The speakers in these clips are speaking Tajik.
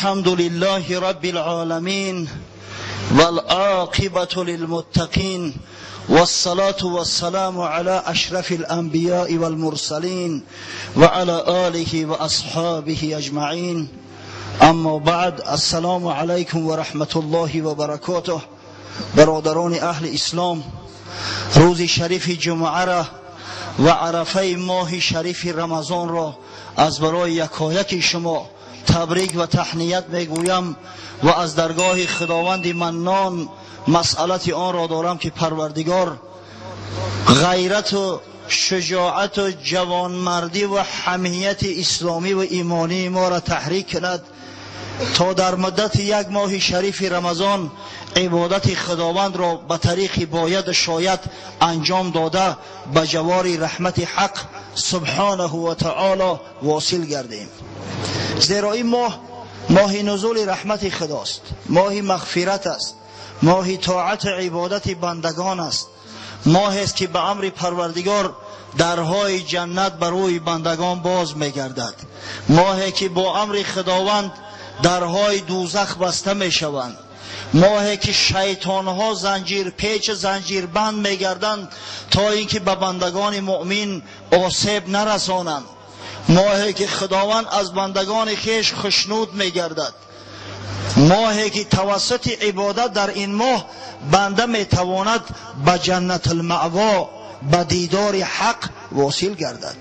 الحمد لله رب العالمين والعاقبة للمتقين والصلاة والسلام على أشرف الأنبياء والمرسلين وعلى آله وأصحابه أجمعين أما بعد السلام عليكم ورحمة الله وبركاته. برادران أهل إسلام، روز شریف جمعه را و عرفه ماه شریف رمضان را از برای یکایک شما تبریک و تهنیت میگویم و از درگاه خداوند منان مسئلت آن را دارم که پروردگار غیرت و شجاعت و جوانمردی و حمیت اسلامی و ایمانی ما را تحریک کند تا در مدت یک ماه شریف رمضان عبادت خداوند را به طریق باید شاید انجام داده به جوار رحمت حق سبحانه و تعالی واصل گردیم. زیرا این ماه ماه نزول رحمت خداست، ماه مغفرت است، ماه طاعت عبادت بندگان است، ماه است که به امر پروردگار درهای جنت بر روی بندگان باز میگردد، ماهی که با امر خداوند درهای دوزخ بسته میشوند، ماهی که شیطانها زنجیر پیچ زنجیر بند میگردند تا اینکه به بندگان مؤمن آسیب نرسانند، ماهی که خداوند از بندگان خویش خشنود میگردد، ماهی که توسط عبادت در این ماه بنده میتواند به جنت المأوا، به دیدار حق واصل گردد.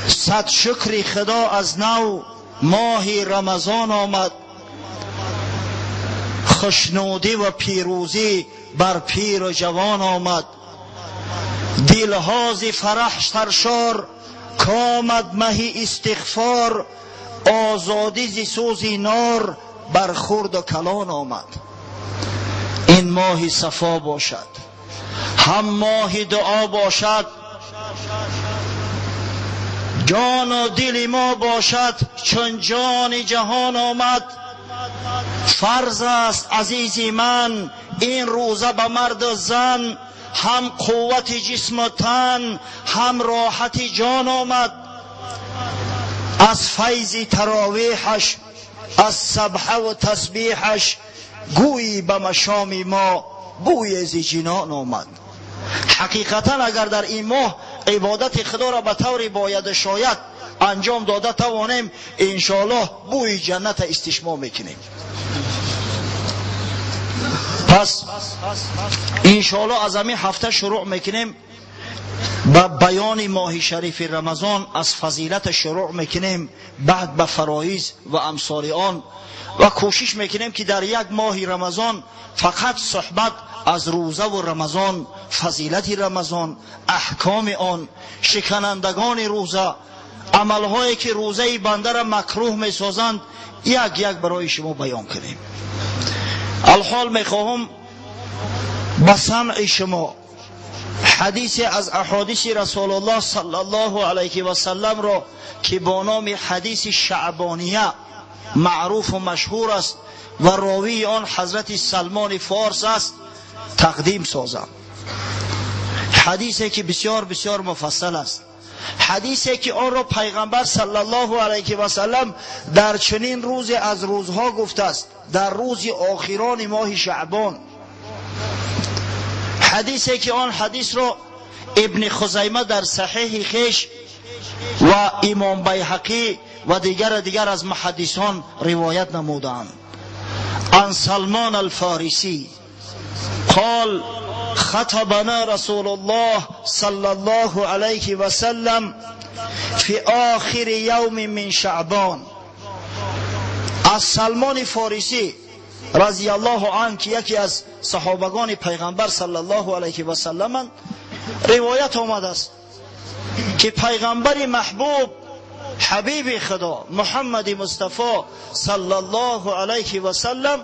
صد شکر خدا از نو ماه رمضان آمد، خشنودی و پیروزی بر پیر و جوان آمد، دلها ز فرح سرشار کامد مه استغفار، آزادی ز سوز نار بر خرد و کلان آمد. این ماه صفا باشد، هم ماه دعا باشد، جان و دل ما باشد چون جان جهان آمد. فرض است عزیز من این روزه به مرد و زن، هم قوت جسم و تن هم راحت جان آمد. از فیض تراویحش از سبحه و تسبیحش، گویی به مشام ما بوی ز جنان آمد. حقیقتا اگر در این ماه عبادت خدا را به طور باید شاید انجام داده توانیم، انشاءالله بوی جنت استشمام میکنیم. پس انشاءالله از همین هفته شروع میکنیم به بیان ماه شریف رمضان، از فضیلت شروع میکنیم، بعد به فرایض و امثال آن، و کوشش میکنیم که در یک ماه رمضان فقط صحبت از روزه و رمضان، فضیلت رمضان، احکام آن، شکنندگان روزه، عملهایی که روزه بنده را مکروه میسازند، یک یک برای شما بیان کنیم. الحال میخواهم به سمع شما حدیث از احادیث رسول الله صلی الله علیه و سلم را که با نام حدیث شعبانیه معروف و مشهور است و راوی آن حضرت سلمان فارس است تقدیم سازم. حدیثی که بسیار بسیار مفصل است، حدیثی که آن را پیغمبر صلی الله علیه و سلم در چنین روز از روزها گفته است، در روز آخران ماه شعبان. حدیثی که آن حدیث را ابن خزیمه در صحیح خویش و امام بیهقی و دیگر از محدثان روایت نمودند. عن سلمان الفارسی قال خطبنا رسول الله صلى الله عليه وسلم في آخر يوم من شعبان. از سلمان فارسی رضی الله عنه که یکی از صحابگان پیغمبر صلی الله علیه و سلم روایت آمده است که پیغمبر محبوب حبیب خدا محمد مصطفی صلی الله علیه و سلم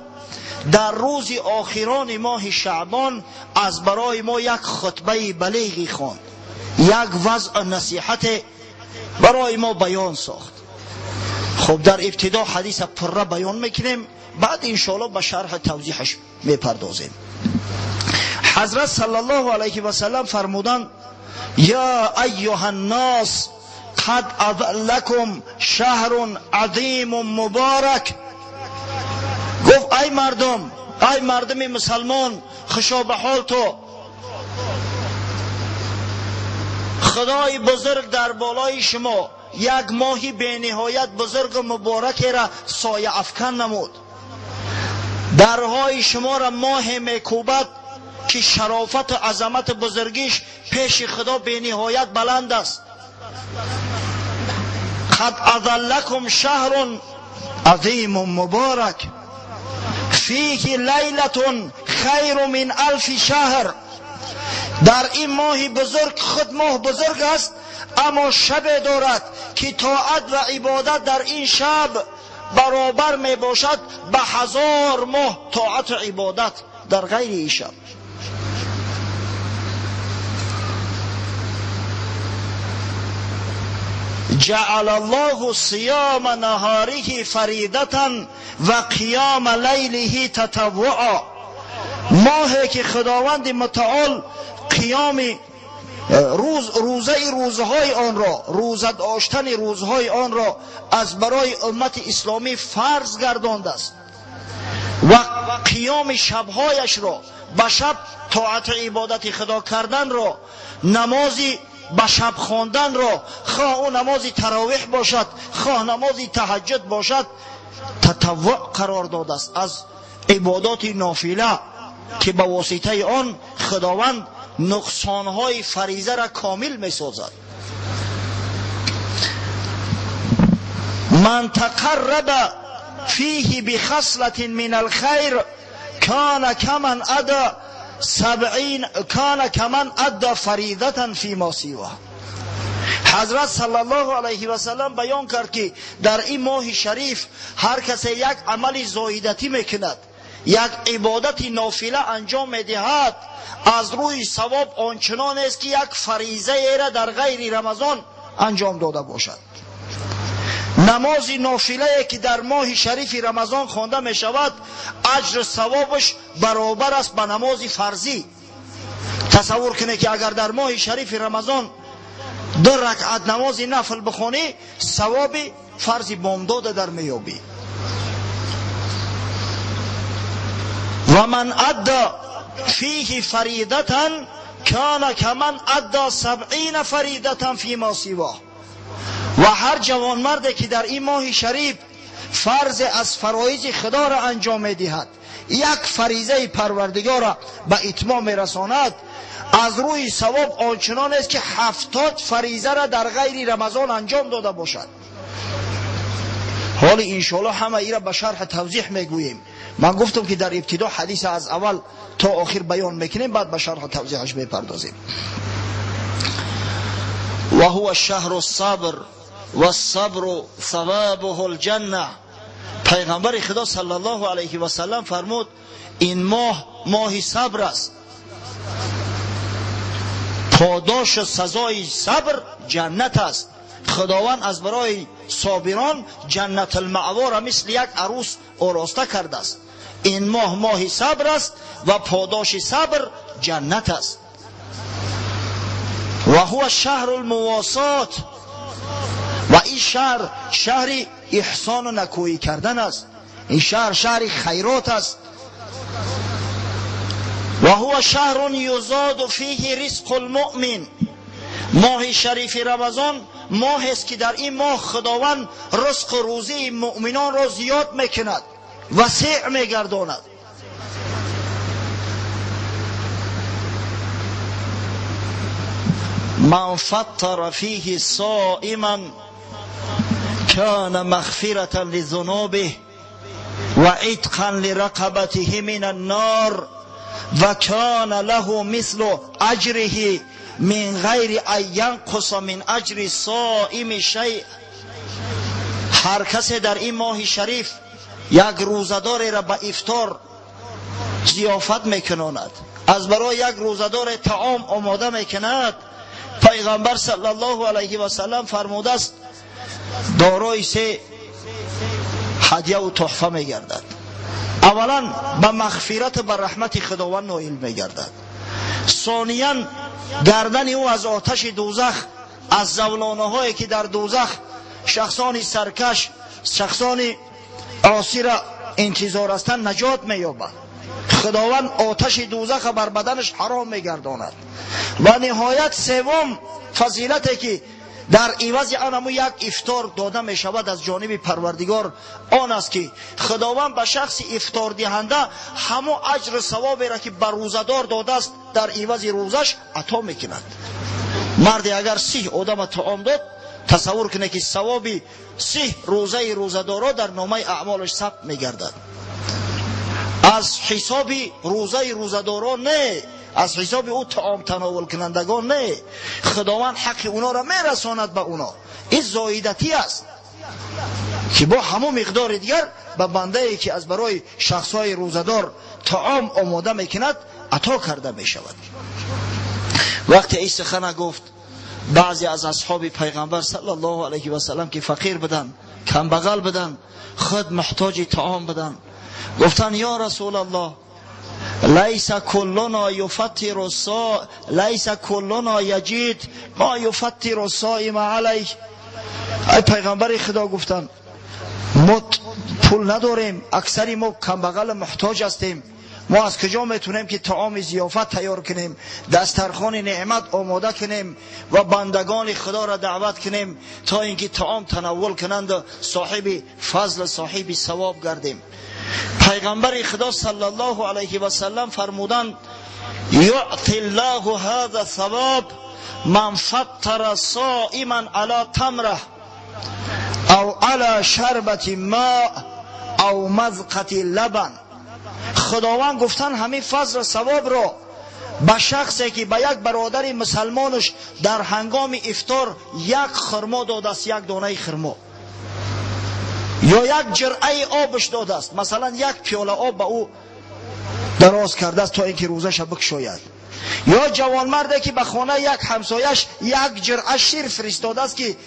در روز آخران ماه شعبان از برای ما یک خطبه بلیغی خواند، یک وضع نصیحت برای ما بیان ساخت. خب در ابتدا حدیث پره بیان میکنیم، بعد انشاءالله به شرح توضیحش میپردازیم. حضرت صلی الله علیه و سلم فرمودند: یا ایها الناس قد اضلکم شهر عظیم مبارک. گفت ای مردم، ای مردم مسلمان، خوشا به حال تو، خدای بزرگ در بالای شما یک ماهی به نهایت بزرگ و مبارک را سایه افکن نمود. درهای شما را ماه میکوبد که شرافت و عظمت بزرگیش پیش خدا به نهایت بلند است. قد اضلکم شهر عظیم مبارک فیه لیلة خیر من الف شهر. در این ماه بزرگ، خود ماه بزرگ است، اما شب دارد که طاعت و عبادت در این شب برابر می باشد به 1000 ماه طاعت و عبادت در غیر این شب. جعل الله صیام نهاره فریدة و قیام لیله تطوعا. ماهی که خداوند متعال قیام روز، روزه روزهای آن را، روزه داشتن روزهای آن را از برای امت اسلامی فرض گردانده است و قیام شبهایش را، به شب طاعت عبادت خدا کردن را، نمازی به شب خواندن را، خواه او نماز تراویح باشد خواه نماز تهجد باشد، تطوع قرار داده است از عبادات نافله که به واسطه آن خداوند نقصانهای فریضه را کامل می سازد. من تقرب فیه بخصلة من الخیر کان کمن ادا سبعین کان کمن ادى فریضة فیما سواه. حضرت صلی الله علیه و سلم بیان کرد که در این ماه شریف هر کسی یک عمل زایدتی میکند، یک عبادت نافله انجام میدهد، از روی ثواب آنچنان است که یک فریضه را در غیر رمضان انجام داده باشد. نماز نافله که در ماه شریف رمضان خوانده می شود، اجر ثوابش برابر است به نماز فرضی. تصور کنید که اگر در ماه شریف رمضان 2 رکعت نماز نفل بخوانی، ثواب فرض بامداد در میابی. و من ادى فیه فریضة کان کمن ادى 70 فریضة فیما سواه. و هر جوانمردی که در این ماه شریف فرض از فرایض خدا را انجام میدهد، یک فریضه پروردگار را به اتمام میرساند، از روی ثواب آنچنان است که 70 فریضه را در غیر رمضان انجام داده باشد. حال انشاءالله همه ای را به شرح توضیح میگوییم. من گفتم که در ابتدا حدیث از اول تا آخر بیان میکنیم، بعد به شرح توضیحش میپردازیم. و هو شهر الصبر والصبر ثوابه الجنه. پیغمبر خدا صلی الله علیه و سلم فرمود این ماه ماه صبر است، پاداش سزای صبر جنت است. خداوند از برای صابران جنت المأوا را مثل یک عروس آراسته کرده است. این ماه ماه صبر است و پاداش صبر جنت است. و هو شهر المواسات. و این شهر شهر احسان و نکویی کردن است. این شهر شهر خیرات است. و هو شهر یزاد فیه رزق المؤمن. ماه شریف رمضان ماه است که در این ماه خداوند رزق و روزی مؤمنان را زیاد میکند، وسیع میگرداند. من فطر فیه صائما کان مغفرة لذنوبه و عتقا لرقبته من النار و کان له مثل اجره من غیر ان ینقص من اجر صائم شیء. هر کسی در این ماه شریف یک روزه‌دار را به افطار ضیافت میکناند، از برای یک روزه‌دار طعام آماده میکند، پیغمبر صلی الله علیه و سلم فرموده است دارای 3 هدیه و تحفه میگردد. اولا به مغفرت و رحمت خداوند نائل میگردد. ثانیا گردن او از آتش دوزخ аз завлонаҳое ки дар дӯзах шахсони саркаш, шахсони осира интизор ҳастанд, наҷот меёбад. Худованд оташи дӯзах бар баданаш ҳаром мегардонад. Ва ниҳоят севум фазилате ки дар ивази он ҳамун як ифтор дода мешавад аз ҷониби Парвардигор, он аст ки Худованд ба шахси ифтордиҳанда ҳамон аҷру савоберо ки ба рӯзадор додааст, дар ивази рӯзаш ато мекунад. Марде агар 30 одама таом дод, тасаввур кунед ки савоби 30 рӯзаи рӯзадоро дар номаи аъмолаш сабт мегардад. Аз ҳисоби рӯзаи рӯзадоро не, аз ҳисоби ӯ таом тановулкунандагон не, Худованд ҳаққи уноро мерасонад ба уно. Ин зоидатӣ аст ки бо ҳамон миқдори дигар ба бандае ки аз барои шахсҳои рӯзадор таом омода мекунад, ато карда мешавад. Вақте ин сухана гуфт, баъзе аз асҳоби пайғамбар саллаллоҳу алайҳи васаллам ки фақир буданд, камбағал буданд, худ муҳтоҷи таом буданд, гуфтанд: ё Расулаллоҳ, лайса куллуна юфаттиру со лайса куллуна яҷид ма юфаттиру соима алайҳ. Ай пайғамбари Худо, гуфтанд, мо пул надорем, аксари мо камбағал муҳтоҷ ҳастем, мо аз куҷо метавонем ки таоми зиёфат тайёр кунем, дастархони неъмат омода кунем ва бандагони Худоро даъват кунем то ин ки таом танаввул кунанду соҳиби фазл, соҳиби савоб гардем? Пайғамбари Худо саллаллоҳу алайҳи васаллам фармуданд: юъти ллоҳу ҳаза савоб ман фаттара соиман ала тамра ав ала шарбати ма ав мазқати лабан. Худованд, гуфтан, ҳамин фазлу савобро ба шахсе ки ба як бародари мусалмонаш дар ҳангоми ифтор як хурмо додааст, як донаи хурмо ё як ҷиръаи обш додааст, масалан, як пиёла об ба ӯ дароз кардааст, то ин ки рӯзаша бикушояд, ё ҷавонмарде ки ба хонаи як ҳамсояш як ҷиръа шир фиристодааст, ки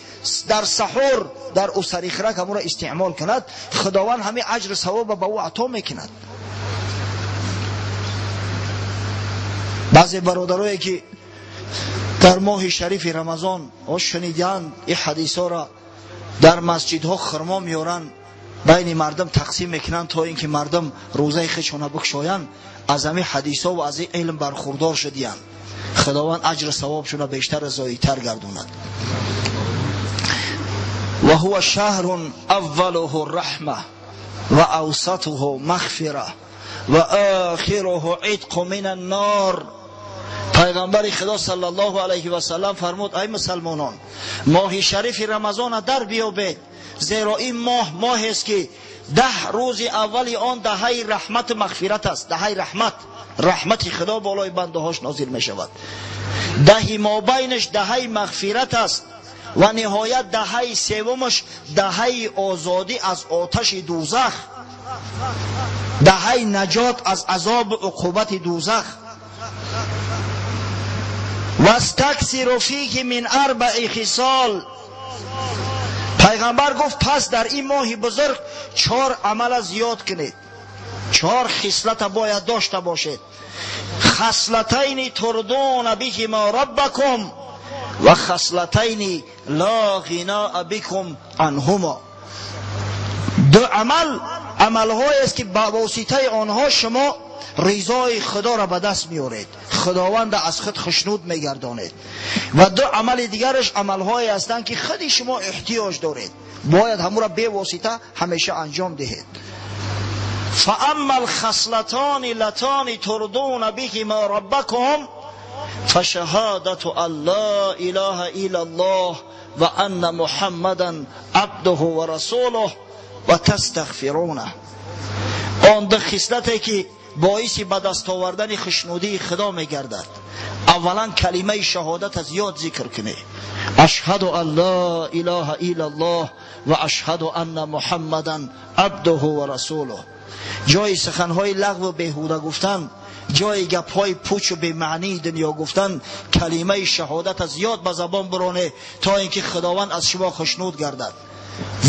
дар саҳур, дар усарихрак ҳамонро истеъмол кунад, Худованд ҳамин аҷру савоба ба ӯ ато мекунад. Баъзе бародарое ки дар моҳи шарифи Рамазон шуниданд ин ҳадисҳоро, дар масҷидҳо хурмо меоранд, байни мардум тақсим мекунанд, то ин ки мардум рӯзаи худшона бикушоянд, аз ҳамин ҳадисҳо ва аз ин илм бархурдор шудиянд. Худованд аҷру савобшона бештар зоидтар гардонад. Ва ҳува шаҳрун аввалуҳу раҳма ва авсатуҳу мағфира ва охируҳу итқу мин аннор. Пайғамбари Худо саллаллоҳу алайҳи васаллам фармуд: ай мусалмонон, моҳи шарифи Рамазона дар биёбед, зеро ин моҳ моҳест ки 10 рӯзи аввали он даҳаи раҳмату мағфират аст. Даҳаи раҳмат, раҳмати Худо болои бандаҳош нозил мешавад. Даҳи мобайнаш даҳаи мағфират аст ва ниҳоят даҳаи севумаш даҳаи озодӣ аз оташи дӯзах, даҳаи наҷот аз азобу уқубати дӯзах. Вастаксиру фиҳи мин арбаи хисол. Пайғамбар гуфт: пас дар ин моҳи бузург чор амала зиёд кунед, чор хислата бояд дошта бошед: хаслатайни турдуна биҳима раббакум ва хаслатайни ла ғинаа бикум анҳума. Ду амал амалҳоест ки ба воситаи онҳо шумо ризои Худоро ба даст меоред, Худованда аз худ хушнуд мегардонед, ва ду амали дигараш амалҳое ҳастанд ки худи шумо эҳтиёҷ доред, бояд ҳамуро бевосита ҳамеша анҷом диҳед. فأما الخصلتان اللتان ترضون بهما ربكم فشهادة أن لا إله إلا الله وأن محمدا عبده ورسوله وتستغفرونه. Он ду хислате ки боиси ба даст овардани хушнудии Худо мегардад: аввалан, калимаи шаҳодат аз ёд зикр кунед: ашҳаду ан ла илаҳа иллаллоҳ ва ашҳаду анна муҳаммадан абдуҳу ва расулуҳ. Ҷои суханҳои лағву беҳуда гуфтан, ҷои гапҳои пучу бемаънии дунё гуфтан, калимаи шаҳодат аз ёд ба забон бироне, то ин ки Худованд аз шумо хушнуд гардад.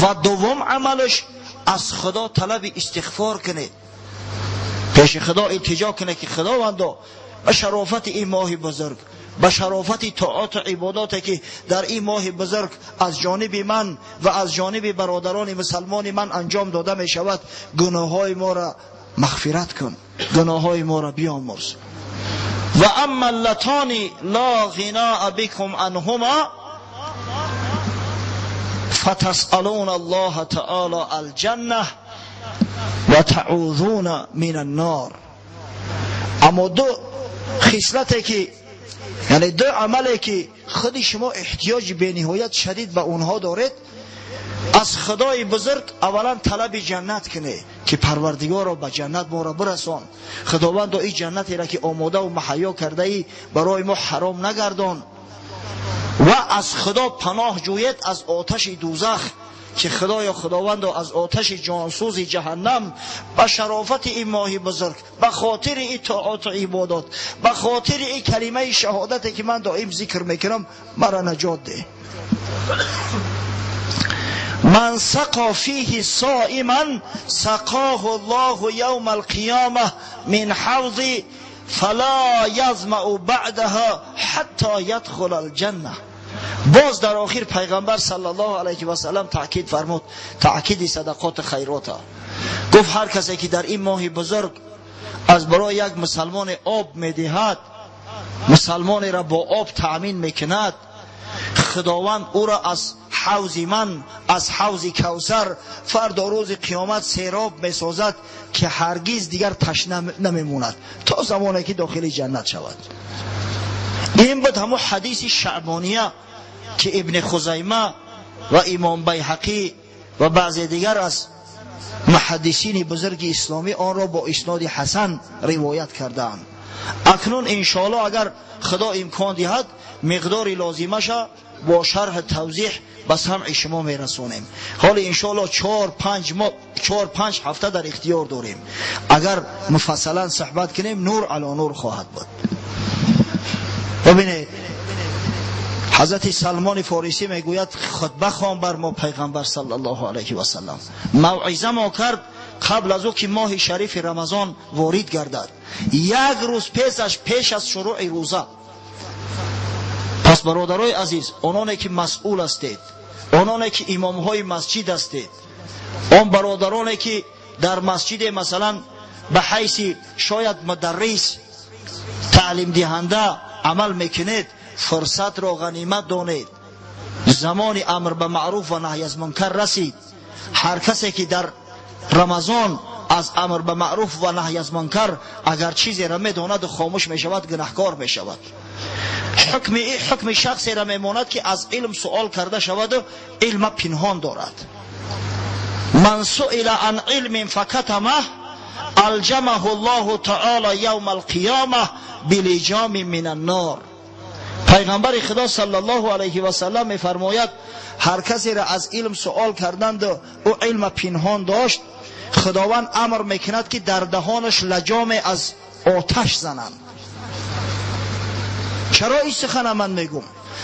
Ва дуввум амалаш: аз Худо талаби истиғфор кунед, пеши Худо илтиҷо кунед, ки Худовандо, ба шарофати ин моҳи бузург به شرافت طاعات و عباداتی که در این ماه بزرگ از جانب من و از جانب برادران مسلمان من انجام داده می شود، گناه های ما را مغفرت کن، گناه های ما را بیامرز. و اما اللتان لا غناء بكم عنهما فتسألون الله تعالى الجنة وتعوذون من النار. اما دو خصلتی که، یعنی دو عملی که خود شما احتیاج به نهایت شدید به اونها دارید، از خدای بزرگ اولا طلب جنت کنه که پروردگار را به جنت ما را برسان. خداوند این جنتی را که آماده و مهیا کرده ای برای ما حرام نگردان. و از خدا پناه جوید از آتش دوزخ که خدایا خداوند از آتش جانسوز جهنم به شرافت این ماه بزرگ، به خاطر این طاعات و عبادات، به خاطر این کلمه شهادتی که من دائم ذکر میکنم، مرا نجات ده. من سقى فيه صائما سقاه الله يوم القيامة من حوض فلا يظمأ بعدها حتى يدخل الجنة. باز در آخر پیغمبر صلی الله علیه و سلم تأکید فرمود، تأکید صدقات خیرات. گفت هر کسی که در این ماه بزرگ از برای یک مسلمان آب میدهد، مسلمانی را با آب تأمین میکند، خداوند او را از حوض من، از حوض کوثر فردا روز قیامت سیراب میسازد که هرگز دیگر تشنه نمیموند تا زمانی که داخل جنت شود. این بود همون حدیث شعبانیه که ابن خزیمه و امام بیهقی و بعض دیگر از محدثین بزرگ اسلامی آن را با اسناد حسن روایت کردند. اکنون انشاءالله اگر خدا امکان دهد مقدار لازمش با شرح توضیح به سمع شما میرسونیم. حالا انشاءالله 4-5 هفته در اختیار داریم. اگر مفصلا صحبت کنیم نور علی نور خواهد بود. ببینید حضرت سلمان فارسی میگوید خطبه خوان بر ما پیغمبر صلی الله علیه و سلم، موعظه ما کرد قبل از او که ماه شریف رمضان وارد گردد، یک روز پیش از شروع روزه. پس برادرای عزیز، آنانی که مسئول هستید، آنانی که امامهای مسجد هستید، آن برادرانی که در مسجد مثلا به حیث شاید مدرس تعلیم دهنده عمل میکنید، فرصت را غنیمت دانید. زمان امر به معروف و نهی از منکر رسید. هر کسی که در رمضان از امر به معروف و نهی از منکر اگر چیزی را میداند و خاموش میشود، گناهکار میشود. حکم شخصی را میماند که از علم سوال کرده شود و علم پنهان دارد. من سئل عن علم فکتمه الجمه الله تعالی یوم القیامه بلجام من النار. پیغمبر خدا صلی الله علیه و سلم میفرماید هر کسی را از علم سوال کردند و او علم پنهان داشت، خداوند امر میکند که در دهانش لجام از آتش زنند. چرا این سخن من میگم؟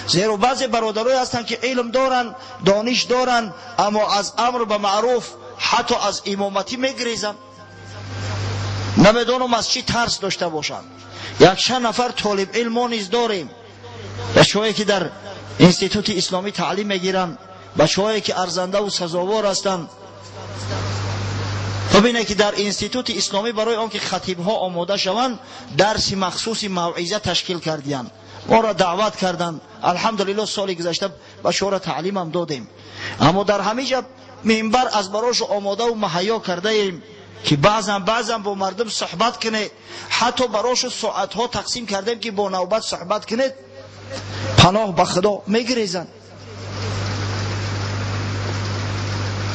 زیرا بعضی برادرای هستند که علم دارن، دانش دارن، اما از امر به معروف حتی از امامتی میگریزن. نمیدونم از چی ترس داشته باشند. یک چند نفر طالب علم نیز داریم، بچه‌هایی که در اینستیتوت اسلامی تعلیم میگیرن، بچه‌هایی که ارزنده و سزاوار هستند. ببینید که در اینستیتوت اسلامی برای آنکه خطیب‌ها آماده شوند درس مخصوص موعظه تشکیل کردند، ما را دعوت کردند. الحمدلله سال گذشته بچه‌ها را تعلیم هم دادیم، اما در همه جا منبر از براش آماده و مهیا کرده ایم که بعضا با مردم صحبت کنه، حتی براش ساعت‌ها تقسیم کردیم که با نوبت صحبت کنید. پناه به خدا میگریزن.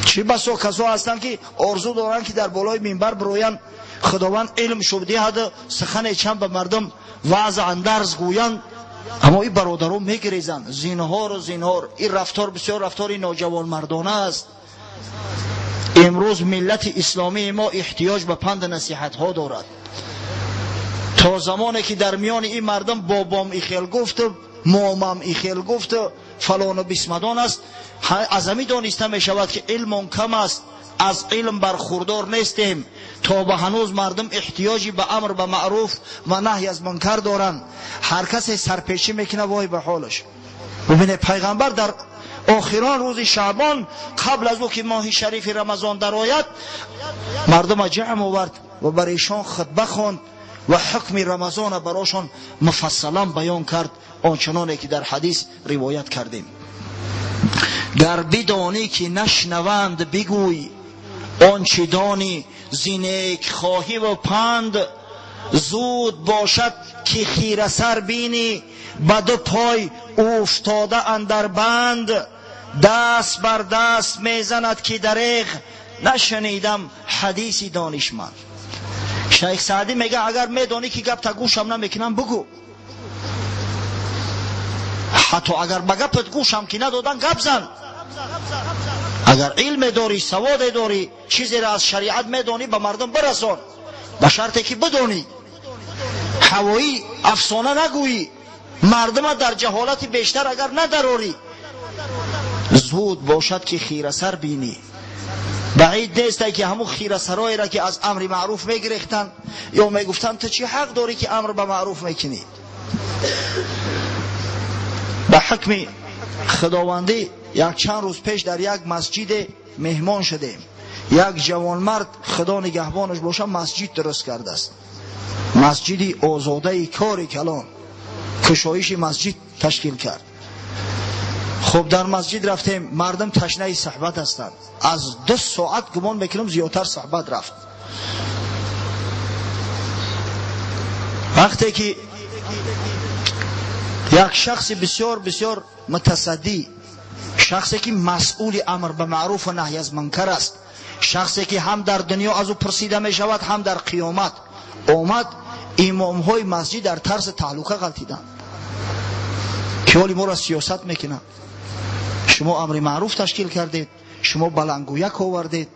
چی بسا کسا هستند که آرزو دارند که در بالای منبر برویند، خداوند علم شو دهد، سخن چند به مردم وعظ اندرز گویند، اما این برادران میگریزند. زینهار و زینهار. این رفتار بسیار رفتار ناجوانمردانه است. امروز ملت اسلامی ما احتیاج به پند نصیحت ها دارد. تا زمانی که در میان این مردم بابام ایخیل گفت، مامام ایخیل گفت، فلان و بسمدان است، از همین دانسته می شود که علم کم است، аз илм бархурдор нестем, то ба ҳанӯз мардум эҳтиёҷи ба амр ба маъруф ва наҳй аз мункар доранд. Ҳар касе сарпечӣ мекунад, вой ба ҳолаш. Бубинед, пайғамбар дар охирон рӯзи Шаъбон, қабл аз ӯ ки моҳи шарифи Рамазон дарояд, мардумро ҷамъ овард ва бар эшон хутба хонд ва ҳукми Рамазонро барошон муфассалан баён кард, ончуноне ки дар ҳадис ривоят кардем. Гар бидонӣ ки нашнаванд, бигӯй он чи донӣ зи некхоҳӣ ва панд. Зуд бошад ки хирасар бинӣ, ба ду пой уфтода андар банд. Даст бар даст мезанад ки дареғ, нашунидам ҳадиси донишманд. Шайх Саъдӣ мега, агар медонӣ ки гапта гӯшам намекунам, бугӯ. Ҳатто агар ба гапат гӯшам ки надодан, гап зан. Агар илме дорӣ, саводе дорӣ, чизеро аз шариат медонӣ, ба мардум бирасон, ба шарте ки бидонӣ. Ҳавоӣ афсона нагӯӣ, мардума дар ҷаҳолати бештар агар надарорӣ. Зуд бошад ки хирасар бинӣ. Баъид несте ки ҳамун хирасароеро ки аз амри маъруф мегирехтанд ё мегуфтанд, ту чӣ ҳақ дорӣ ки амр ба маъруф мекунӣ? Ба ҳукми худовандӣ як чанд рӯз пеш дар як масҷиде меҳмон шудем. Як ҷавонмард, худо нигаҳбонаш боша, масҷид дуруст кардааст. Масҷиди озодаи кори калон, кушоиши масҷид ташкил кард. Хуб, дар масҷид рафтем, мардум ташнаи суҳбат ҳастанд. Аз 2 соат гумон мекунам зиёдтар суҳбат рафт. Вақте ки як шахси бисёр бисёр мутасаддӣ, шахсе ки масъули амр ба маъруф ва наҳй аз мункар аст, шахсе ки ҳам дар дунё аз ӯ пурсида мешавад, ҳам дар қиёмат, омад, имомҳои масҷид дар тарси таҳлука ғалтиданд, ки ҳоли моро сиёсат мекунанд. Шумо амри маъруф ташкил кардед, шумо баландгӯяк овардед,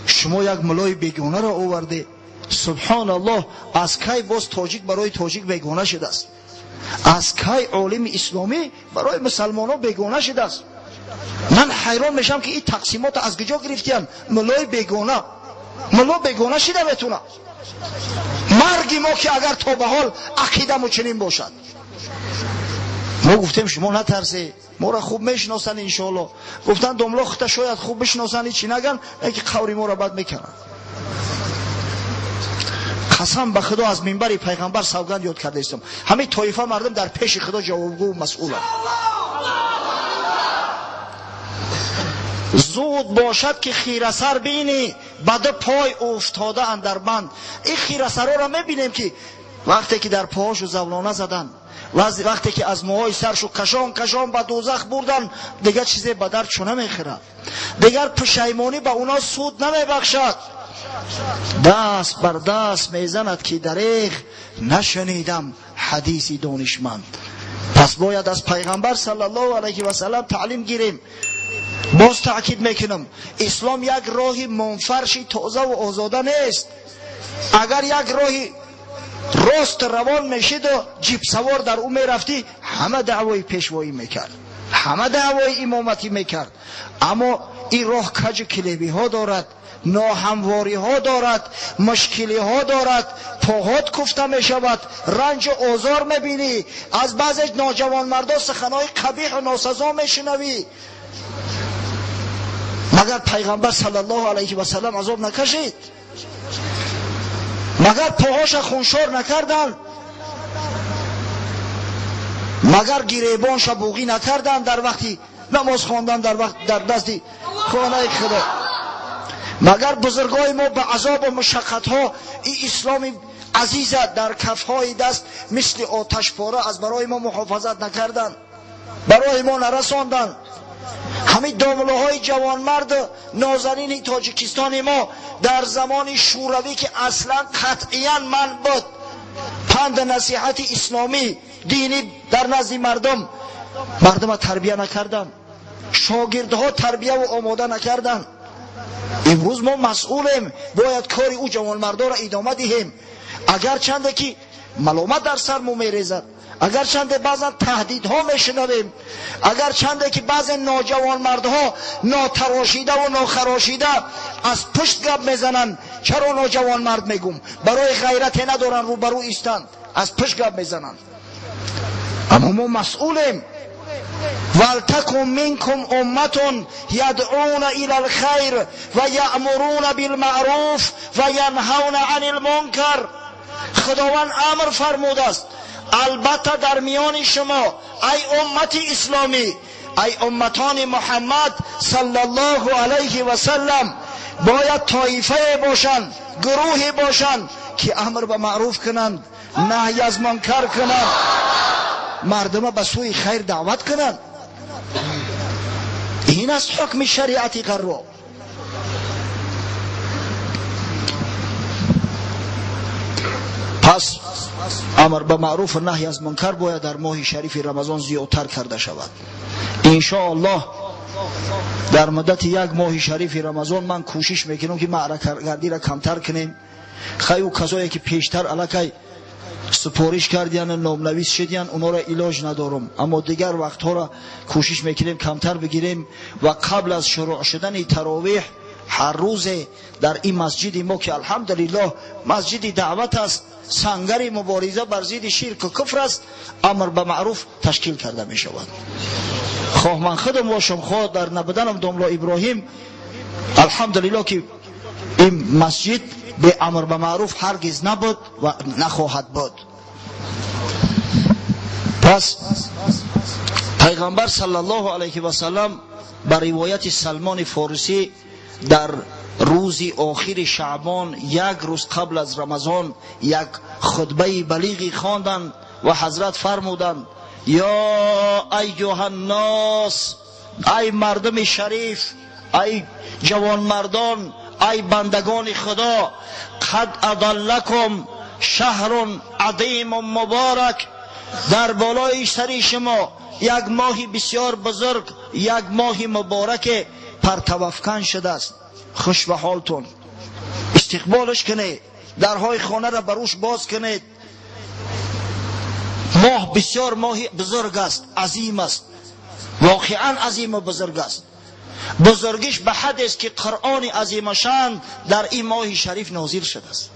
шумо як мулои бегонаро овардед. Субҳоналлоҳ, аз кай боз тоҷик барои тоҷик бегона шудааст? Аз кай олими исломӣ барои мусалмонҳо бегона шудааст? Ман ҳайрон мешавам ки ин тақсимотро аз куҷо гирифтиянд? Мулои бегона, муло бегона шида метавонад? Марги мо ки агар то ба ҳол ақидамо чунин бошад. Мо гуфтем, шумо натарсед, моро хуб мешиносанд иншоалло. Гуфтанд, домло хута шояд хуб бишиносанд, ҳечи наган, леки қаври моро бад мекунанд. Қасам ба худо, аз минбари пайғамбар савганд ёд кардаистам, ҳамин тоифа мардум дар пеши худо ҷавобгӯ масъуланд. Зуд бошад ки хирасар бинӣ, ба ду пой уфтода андар банд. Ин хирасароро мебинем ки вақте ки дар поҳошу завлона заданд, вақте ки аз мӯҳои саршу кашон кашон ба дӯзах бурданд, дигар чизе ба дард чуна мехӯрад, дигар пушаймонӣ ба уно суд намебахшад. Даст бар даст мезанад ки дареғ, нашунидам ҳадиси донишманд. Пас бояд аз пайғамбар саллаллоҳу алайҳи васаллам таълим гирем. Боз таъкид мекунам, ислом як роҳи мунфарши тоза ва озода нест. Агар як роҳи рост равон мешиду ҷипсавор дар ӯ мерафтӣ, ҳама даъвои пешвоӣ мекард, ҳама даъвои имоматӣ мекард. Аммо ин роҳ каҷу килебиҳо дорад, ноҳамвориҳо дорад, мушкилиҳо дорад, поҳот куфта мешавад, ранҷу озор мебинӣ, аз баъзе ноҷавонмардо суханҳои қабиҳу носазо мешунавӣ. Магар пайғамбар саллаллоҳу алайҳи васаллам азоб накашид? Магар поҳоша хуншор накарданд? Магар гиребонша буғӣ накарданд дар вақти намоз хондан, дар вақт дар дасти хонаи худо? Магар бузургои мо ба азобу мушаққатҳо ин исломи азиза дар кафҳои даст мисли оташпора аз барои мо муҳофазат накарданд, барои мо нарасонданд? Ҳамин домлаҳои ҷавонмарду нозанини тоҷикистони мо дар замони шӯравӣ ки аслан қатъиян манъ буд панду насиҳати исломӣ динӣ дар назди мардум, мардума тарбия накарданд, шогирдҳо тарбияву омода накарданд. Имрӯз мо масъулем, бояд кори ӯ ҷавонмардоро идома диҳем. Агарчанде ки маломат дар сармо мерезад, Агарчанде баъзан таҳдидҳо мешунавем, агарчанде ки баъзе ноҷавонмардҳо нотарошида ва нохарошида аз пушт гап мезананд. Чаро ноҷавонмард мегум? Барои ғайрате надоранд, рӯбарӯ истанд, аз пушт гап мезананд. Аммо мо масъулем. ولتکن منکم امة یدعون الی الخیر و یأمرون بالمعروف و ینهون عن المنکر. خداوند امر فرموده است البته در میان شما ای امت اسلامی، ای امتان محمد صلی الله علیه و سلم، باید طایفه باشند، گروهی باشند که امر به معروف کنند، نهی از منکر کنند، مردم به سوی خیر دعوت کنند. این است حکم شریعت غرا. پس امر به معروف و نهی از منکر باید در ماه شریف رمضان زیادتر کرده شود. ان شاء الله در مدت یک ماه شریف رمضان من کوشش میکنم که معرکه گردی را کمتر کنیم. خیلی کسایی که پیشتر الکی سپارش کردین و نامنویس شدین اونا را علاج ندارم، اما دیگر وقتها را کوشش میکنیم کمتر بگیریم و قبل از شروع شدن تراویح هر روز در این مسجد ما که الحمدلله مسجد دعوت است، سنگر مبارزه بر ضد شرک و کفر است، امر به معروف تشکیل کرده می شود. خواه من خودم باشم، خواه در نبودنم داملا ابراهیم، الحمدلله که این مسجد به امر به معروف هرگز نبود و نخواهد بود. پس پیغمبر صلی الله علیه و سلم به روایت سلمان فارسی در روز آخر شعبان، یک روز قبل از رمضان، یک خطبه بلیغی خواندند و حضرت فرمودند یا ایها الناس، ای مردم شریف، ای جوانمردان، ای بندگان خدا، قد اضلکم شهر عظیم مبارک. در بالای سر شما یک ماه بسیار بزرگ، یک ماه مبارک پرتوافکن شده است. خوش به حالتون، استقبالش کنید، درهای خانه را بروش باز کنید. ماه بسیار ماه بزرگ است، عظیم است، واقعا عظیم و بزرگ است. بزرگیش به حد است که قرآن عظیم شان در این ماه شریف نازل شده است.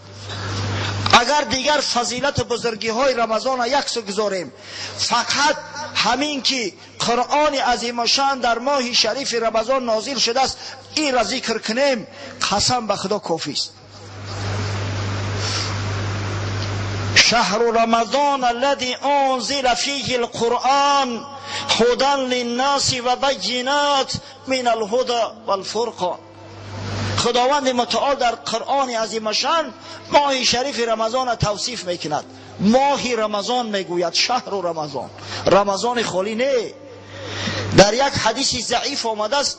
اگر دیگر فضیلت بزرگی های رمضان یک سو گذاریم، فقط همین که قرآن عظیم شان در ماه شریف رمضان نازل شده است، این را ذکر کنیم، قسم به خدا کافی است. شهر رمضان الذي انزل فيه القرآن هدى للناس وبينات من الهدى والفرقان. خداوند متعال در قرآن عظیم شان ماه شریف رمضان را توصیف میکند. ماه رمضان میگوید، شهر رمضان، رمضان خالی نه. در یک حدیث ضعیف آمده است،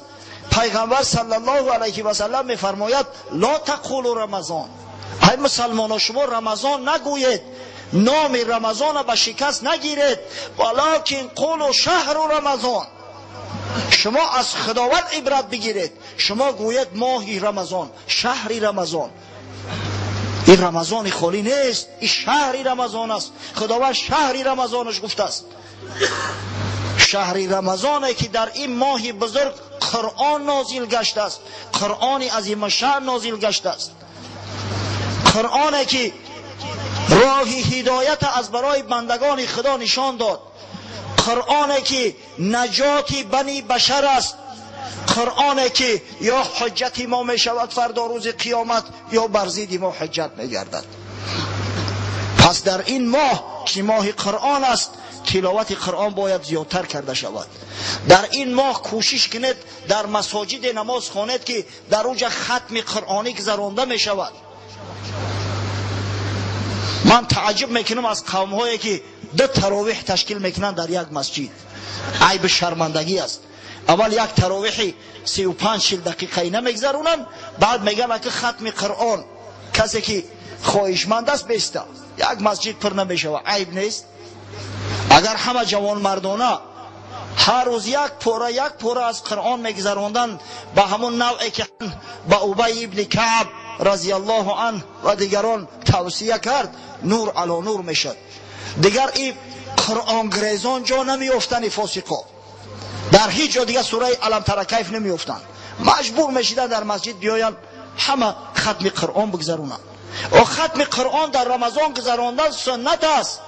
پیغمبر صلی الله علیه و سلم میفرماید لا تقولوا رمضان، ای مسلمانان شما رمضان نگویید، نام رمضان را به شکست نگیرید، ولکن قولوا شهر رمضان. شما از خداوند عبرت بگیرید، شما گوید ماه رمضان، شهر رمضان. این رمضان خالی نیست، این شهر رمضان است. خداوند شهر رمضانش گفته است. شهر رمضانه که در این ماه بزرگ قرآن نازل گشته است، قرآن عظیم شأن نازل گشته است، قرآنی که راه هدایت از برای بندگان خدا نشان داد، قرآنی که نجات بنی بشر است، قرآنی که یا حجت ما می شود فردا روز قیامت یا بر ضد ما حجت می گردد. پس در این ماه که ماه قرآن است، تلاوت قرآن باید زیادتر کرده شود. در این ماه کوشش کنید در مساجد نماز خوانید که در اونجا ختم قرآنی گذرانده می شود. من تعجب میکنم از قوم هایی که دو تراویح تشکیل میکنن در یک مسجد. عیب شرمندگی است. اول یک تراویح 35-40 دقیقه نمیگذرونن، بعد میگن که ختم قرآن، کسی که خواهشمند است بیسته. یک مسجد پر نمیشه، عیب نیست. اگر همه جوان مردانه هر روز یک پوره یک پوره از قرآن میگذراندن، به همون نوعی که به ابی ابن کعب رضی الله عنه و دیگران توصیه کرد، نور علی نور میشد. دیگر این Қуръонгирезон ҷо намеёфтани фосиқо. Дар ҳеҷ ҷо дига сураи Алам тара кайф намеёфтанд. Маҷбур мешиданд дар масҷид биёянд, ҳама хатми Қуръон бигзаронанд. О хатми Қуръон дар Рамазон гузарондан суннат аст.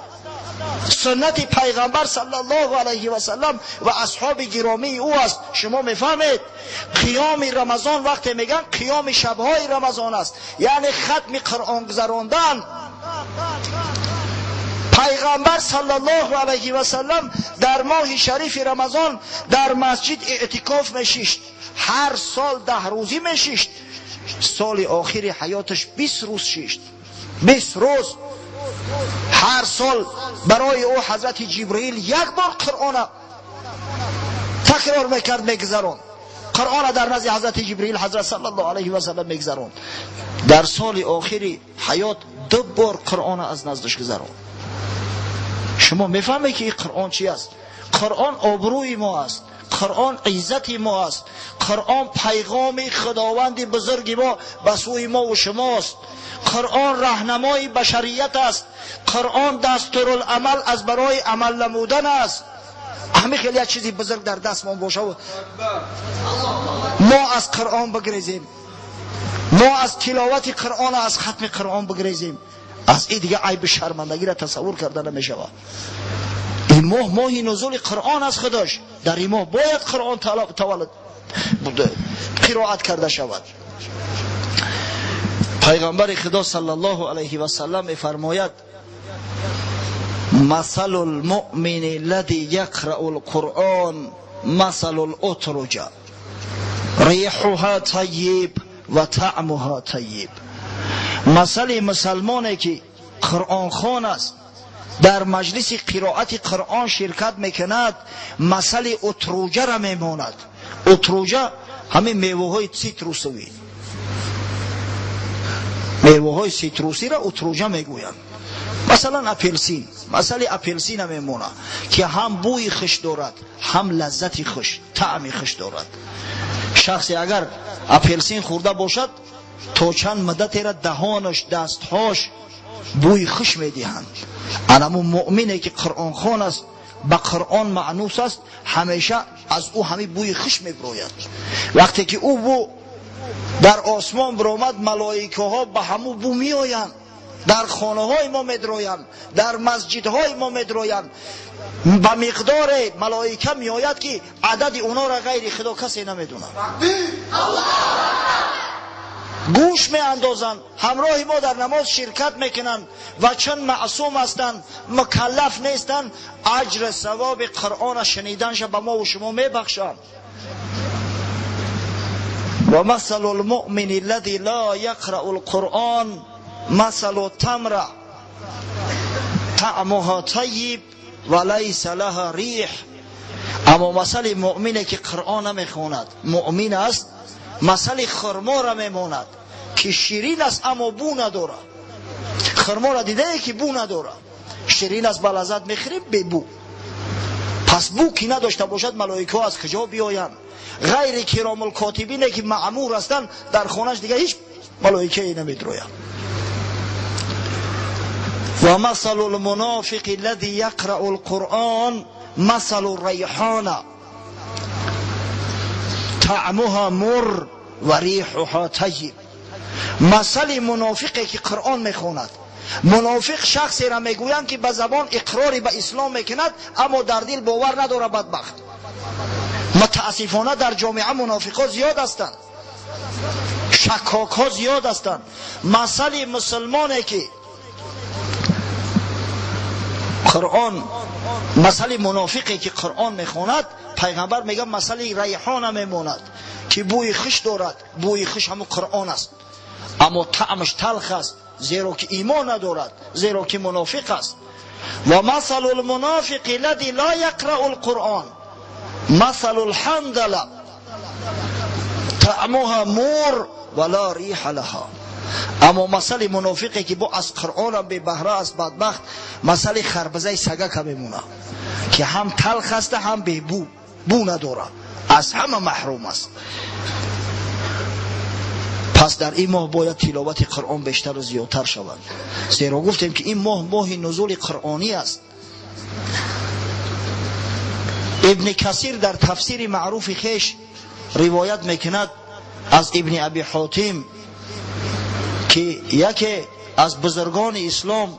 Суннати пайғамбар саллаллоҳу алайҳи васаллам ва асҳоби гиромии ӯ аст. Шумо мефаҳмед, қиёми Рамазон вақте мегӯянд қиёми шабҳои Рамазон аст, яъне хатми Қуръон гузарондан. Пайғамбар саллаллоҳу алайҳи васаллам дар моҳи шарифи Рамазон дар масҷид эътикоф мешишт. Ҳар сол 10 рӯзӣ мешишт. Соли охири ҳаёташ 20 рӯз шишт. 20 рӯз. Ҳар сол барои ӯ ҳазрати Ҷибраил як бор Қуръона такрор мекард, мегузаронд. Қуръона дар назди ҳазрати Ҷибраил ҳазрат саллаллоҳу алайҳи васаллам мегузаронд. Дар соли охири ҳаёт 2 бор Қуръона аз наздаш гузаронд. Шумо мефаҳмед ки ин Қуръон чи аст? Қуръон обрӯи мо аст. Қуръон иззати мо аст. Қуръон пайғоми худованди бузурги мо ба сӯи мо ва шумост. Қуръон раҳнамои башарият аст. Қуръон дастуруламал аз барои амал намудан аст. Ҳамин хел як чизи бузург дар дастмон бошад, мо аз Қуръон бигрезем, мо аз тиловати Қуръон, аз хатми Қуръон бигрезем. Аз ин дига айби шармандагиро тасаввур карда намешавад. Ин моҳ моҳи нузули Қуръон аст худош. Дар ин моҳ бояд Қуръон таваллуд қироат карда шавад. Пайғамбари Худо саллаллоҳу алайҳи васаллам мефармояд: масалу лмуъмини аллади яқрау лқуръон масалу лутруҷа риҳуҳа тайиб ва таъмуҳа тайиб. Масали мусалмоне ки қуръонхон аст, дар маҷлиси қироати Қуръон ширкат мекунад, масали утруҷара мемонад. Утруҷа ҳамин меваҳои цитрусовӣ, меваҳои цитрусиро утруҷа мегӯянд. Масалан апелсин, масали апелсина мемонад ки ҳам бӯи хуш дорад, ҳам лаззати хуш, таъми хуш дорад. Шахсе агар апелсин хӯрда бошад, то чанд муддатера даҳонаш, дастҳош бӯи хуш медиҳанд. Анаму муъмине ки қуръонхон аст, ба Қуръон маънус аст, ҳамеша аз ӯ ҳамин бӯи хуш мебирояд. Вақте ки ӯ бӯ дар осмон биромад, малоикаҳо ба ҳамун бӯ меоянд, дар хонаҳои мо медроянд, дар масҷидҳои мо медроянд. Ба миқдоре малоика меояд ки адади онҳоро ғайри Худо касе намедонад. Гӯш меандозанд, ҳамроҳи мо дар намоз ширкат мекунанд ва чун маъсум ҳастанд, мукаллаф нестанд, аҷри савоби Қуръона шуниданша ба мо ва шумо мебахшанд. Ва масалу лмуъмини аллади ла яқрау лқуръон масалу тамра таъмуҳа тайиб ва лайса лаҳа риҳ. Аммо масали муъмине ки Қуръон намехонад, муъмин аст, масали хурморо мемонад ки ширин аст, аммо бӯ надорад. Хурморо дидае ки бӯ надорад, ширин аст, ба лаззат мехӯрем, бебӯ. Пас бӯ ки надошта бошад, малоикаҳо аз куҷо биёянд? Ғайри киромулкотибине ки маъмур ҳастанд, дар хонаш дига ҳеҷ малоикае намедрояд. Ва масалу лмунофиқи аллади яқрау лқуръон масалу райҳона таъмуҳа мур ва риҳуҳа тайиб. Масали мунофиқе ки Қуръон мехонад. Мунофиқ шахсеро мегӯянд ки ба забон иқрори ба ислом мекунад, аммо дар дил бовар надорад, бадбахт. Мутаассифона дар ҷомеа мунофиқҳо зиёд ҳастанд, шаккокҳо зиёд ҳастанд. Масали мусулмоне ки Қуръон, масали мунофиқе ки Қуръон мехонад, пайғамбар мегӯяд масали райҳона мемонад ки бӯи хуш дорад. Бӯи хуш ҳамун Қуръон аст, аммо таъмаш талх аст, зеро ки имон надорад, зеро ки мунофиқ аст. Ва масалу лмунофиқи аллади ла яқрау лқуръон масалу лҳандала таъмуҳа мур ва ла риҳа лаҳа. Аммо масали мунофиқе ки бо аз Қуръонам бебаҳра аст, бадбахт, масали харбазаи сагака мемонад ки ҳам талх аста, ҳам бебӯ, бӯ надорад, аз ҳама маҳрум аст. Пас дар ин моҳ бояд тиловати Қуръон бештару зиёдтар шавад, зеро гуфтем ки ин моҳ моҳи нузули қуръонӣ аст. Ибн Касир дар тафсири маъруфи хеш ривоят мекунад аз Ибн Аби Ҳотим, ки яке аз бузургони ислом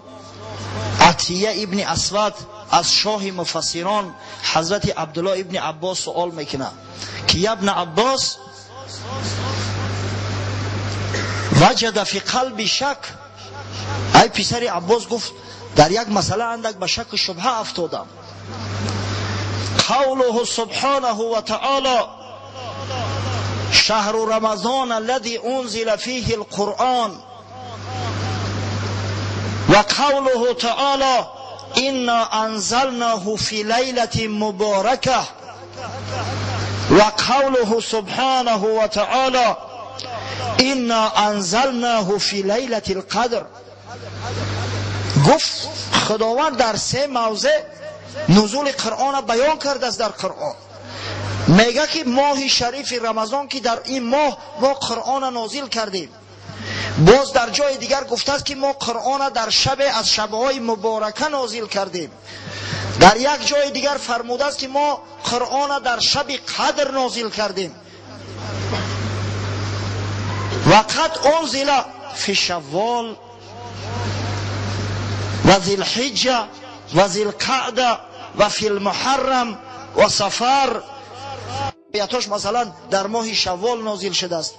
Атия ибн Асвад аз шоҳи муфассирон ҳазрати Абдуллоҳ ибн Аббос суол мекунад, ки ябна Аббос, ваҷада фи қалби шак. Ай писари Аббос, гуфт, дар як масъала андак ба шаку шубҳа афтодам. Қавлуҳу субҳанаҳу ва таъоло: шаҳру рамазон аллади унзила фиҳи лқуръон, ва қавлуҳу таъоло: инна анзалнаҳу фи лайлати муборака, ва қавлуҳу субҳанаҳу ва таъоло: инна анзалнаҳу фи лайлати лқадр. Гуфт, Худованд дар се мавзеъ нузули Қуръона баён кардааст. Дар Қуръон мега, ки моҳи шарифи Рамазон, ки дар ин моҳ мо Қуръона нозил кардем. Боз дар ҷои дигар гуфтааст, ки мо Қуръона дар шабе аз шабҳои муборака нозил кардем. Дар як ҷои дигар фармудааст, ки мо Қуръона дар шаби қадр нозил кардем. Ва қад унзила фи шаввол ва зилҳиҷҷа ва зилқаъда ва фи лмуҳаррам ва сафар. Оятош, масалан, дар моҳи шаввол нозил шудааст,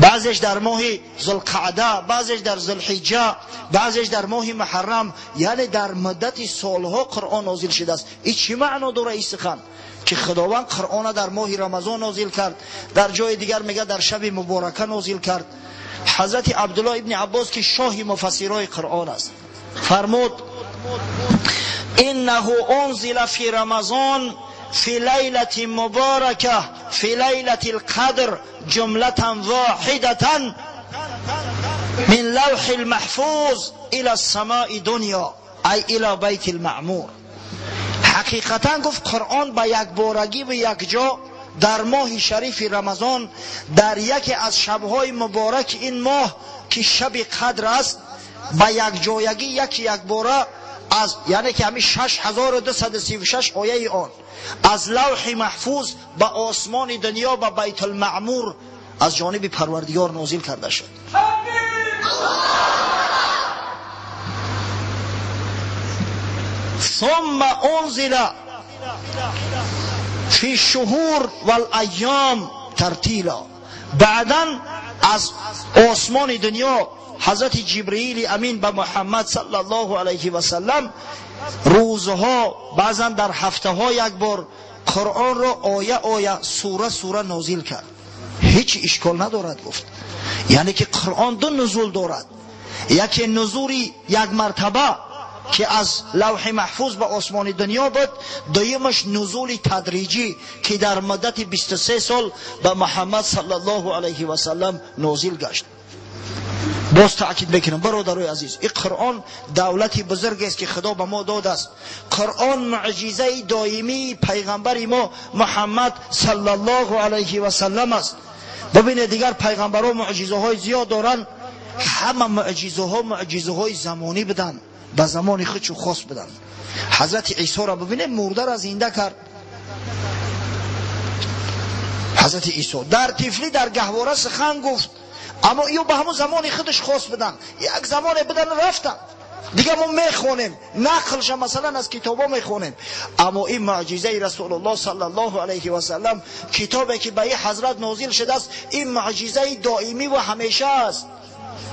баъзеш дар моҳи Зулқаъда, баъзеш дар Зулҳиҷҷа, баъзеш дар моҳи Муҳаррам, яъне дар муддати солҳо Қуръон нозил шудааст. Ин чӣ маъно дора, ин сухан, ки Худованд Қуръона дар моҳи Рамазон нозил кард, дар ҷои дигар мега, дар шаби муборака нозил кард? Ҳазрати Абдуллоҳ ибни Аббос, ки шоҳи муфассирои Қуръон аст, фармуд: иннаҳу унзила фи рамазон фи лайлати муборака фи лайлати лқадр ҷумлатан воҳидатан мин лавҳи лмаҳфуз ила самои дунё, ай ила байти лмаъмур. Ҳақиқатан, гуфт, Қуръон ба якборагӣ ва якҷо дар моҳи шарифи Рамазон, дар яке аз шабҳои мубораки ин моҳ, ки шаби қадр аст, ба якҷоягӣ, яки якбора аз, яъне ки ҳамин 6236 ояи он аз лавҳи маҳфуз ба осмони дунё, ба Байтулмаъмур, аз ҷониби Парвардигор нозил карда шуд. ثم انزل فی الشهور والایام ترتیلا. بعدا از آسمان دنیا حضرت جبرئیل امین به محمد صلی الله علیه و سلم روزها، بعضا در هفته ها یک بار، قرآن را آیه آیه، سوره سوره نازل کرد. هیچ اشکال ندارد، گفت، یعنی که قرآن دو نزول دارد: یکی نزولی یک مرتبه که از لوح محفوظ به آسمان دنیا بود، دویمش نزول تدریجی که در مدت 23 سال به محمد صلی الله علیه و سلم نازل گشت. باز تاکید میکنم، برادرای عزیز، این قرآن دولتی بزرگ است که خدا به ما داده است. قرآن معجزه دائمی پیغمبر ما محمد صلی الله علیه و سلم است. ببینید، دیگر پیغمبرها معجزه های زیاد دارن، همه معجزه ها معجزه های زمانی بدن، به زمان خودشو خاص بدن. حضرت عیسی را ببینید، مرده را زنده کرد. حضرت عیسی در طفلی در گهواره سخن گفت، اما ایو به همون زمان خودش خاص بدن، یک زمان بدن، رفتن. دیگه ما میخونیم نقلش، مثلا از کتابا میخونیم. اما این معجزه رسول الله صلی الله علیه و سلم، کتابی که به این حضرت نازل شده است، این معجزه دائمی و همیشه است.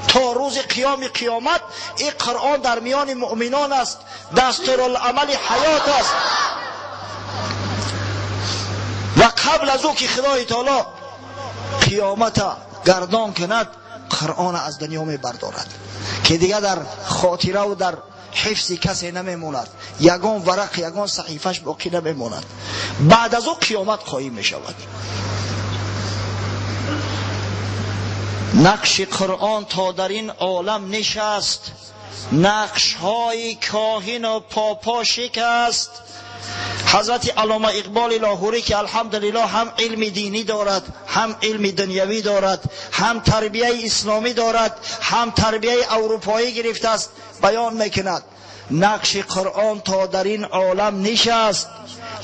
تا روز قیام قیامت این قرآن در میان مؤمنان است، دستورالعمل حیات است. و قبل از او که خدای تعالی قیامت گردان کند، قرآن از دنیا می بردارد که دیگه در خاطره و در حفظ کسی نمیموند، یگان ورق، یگان صحیفش باقی نمیموند. بعد از او قیامت قایم می شود. نقش قرآن تا در این عالم نشست، نقش های کاهن و پاپا شکست. حضرت علامه اقبال لاهوری که الحمدلله هم علم دینی دارد، هم علم دنیوی دارد، هم تربیه اسلامی دارد، هم تربیه اروپایی گرفته است، بیان میکند: نقش قرآن تا در این عالم نشست.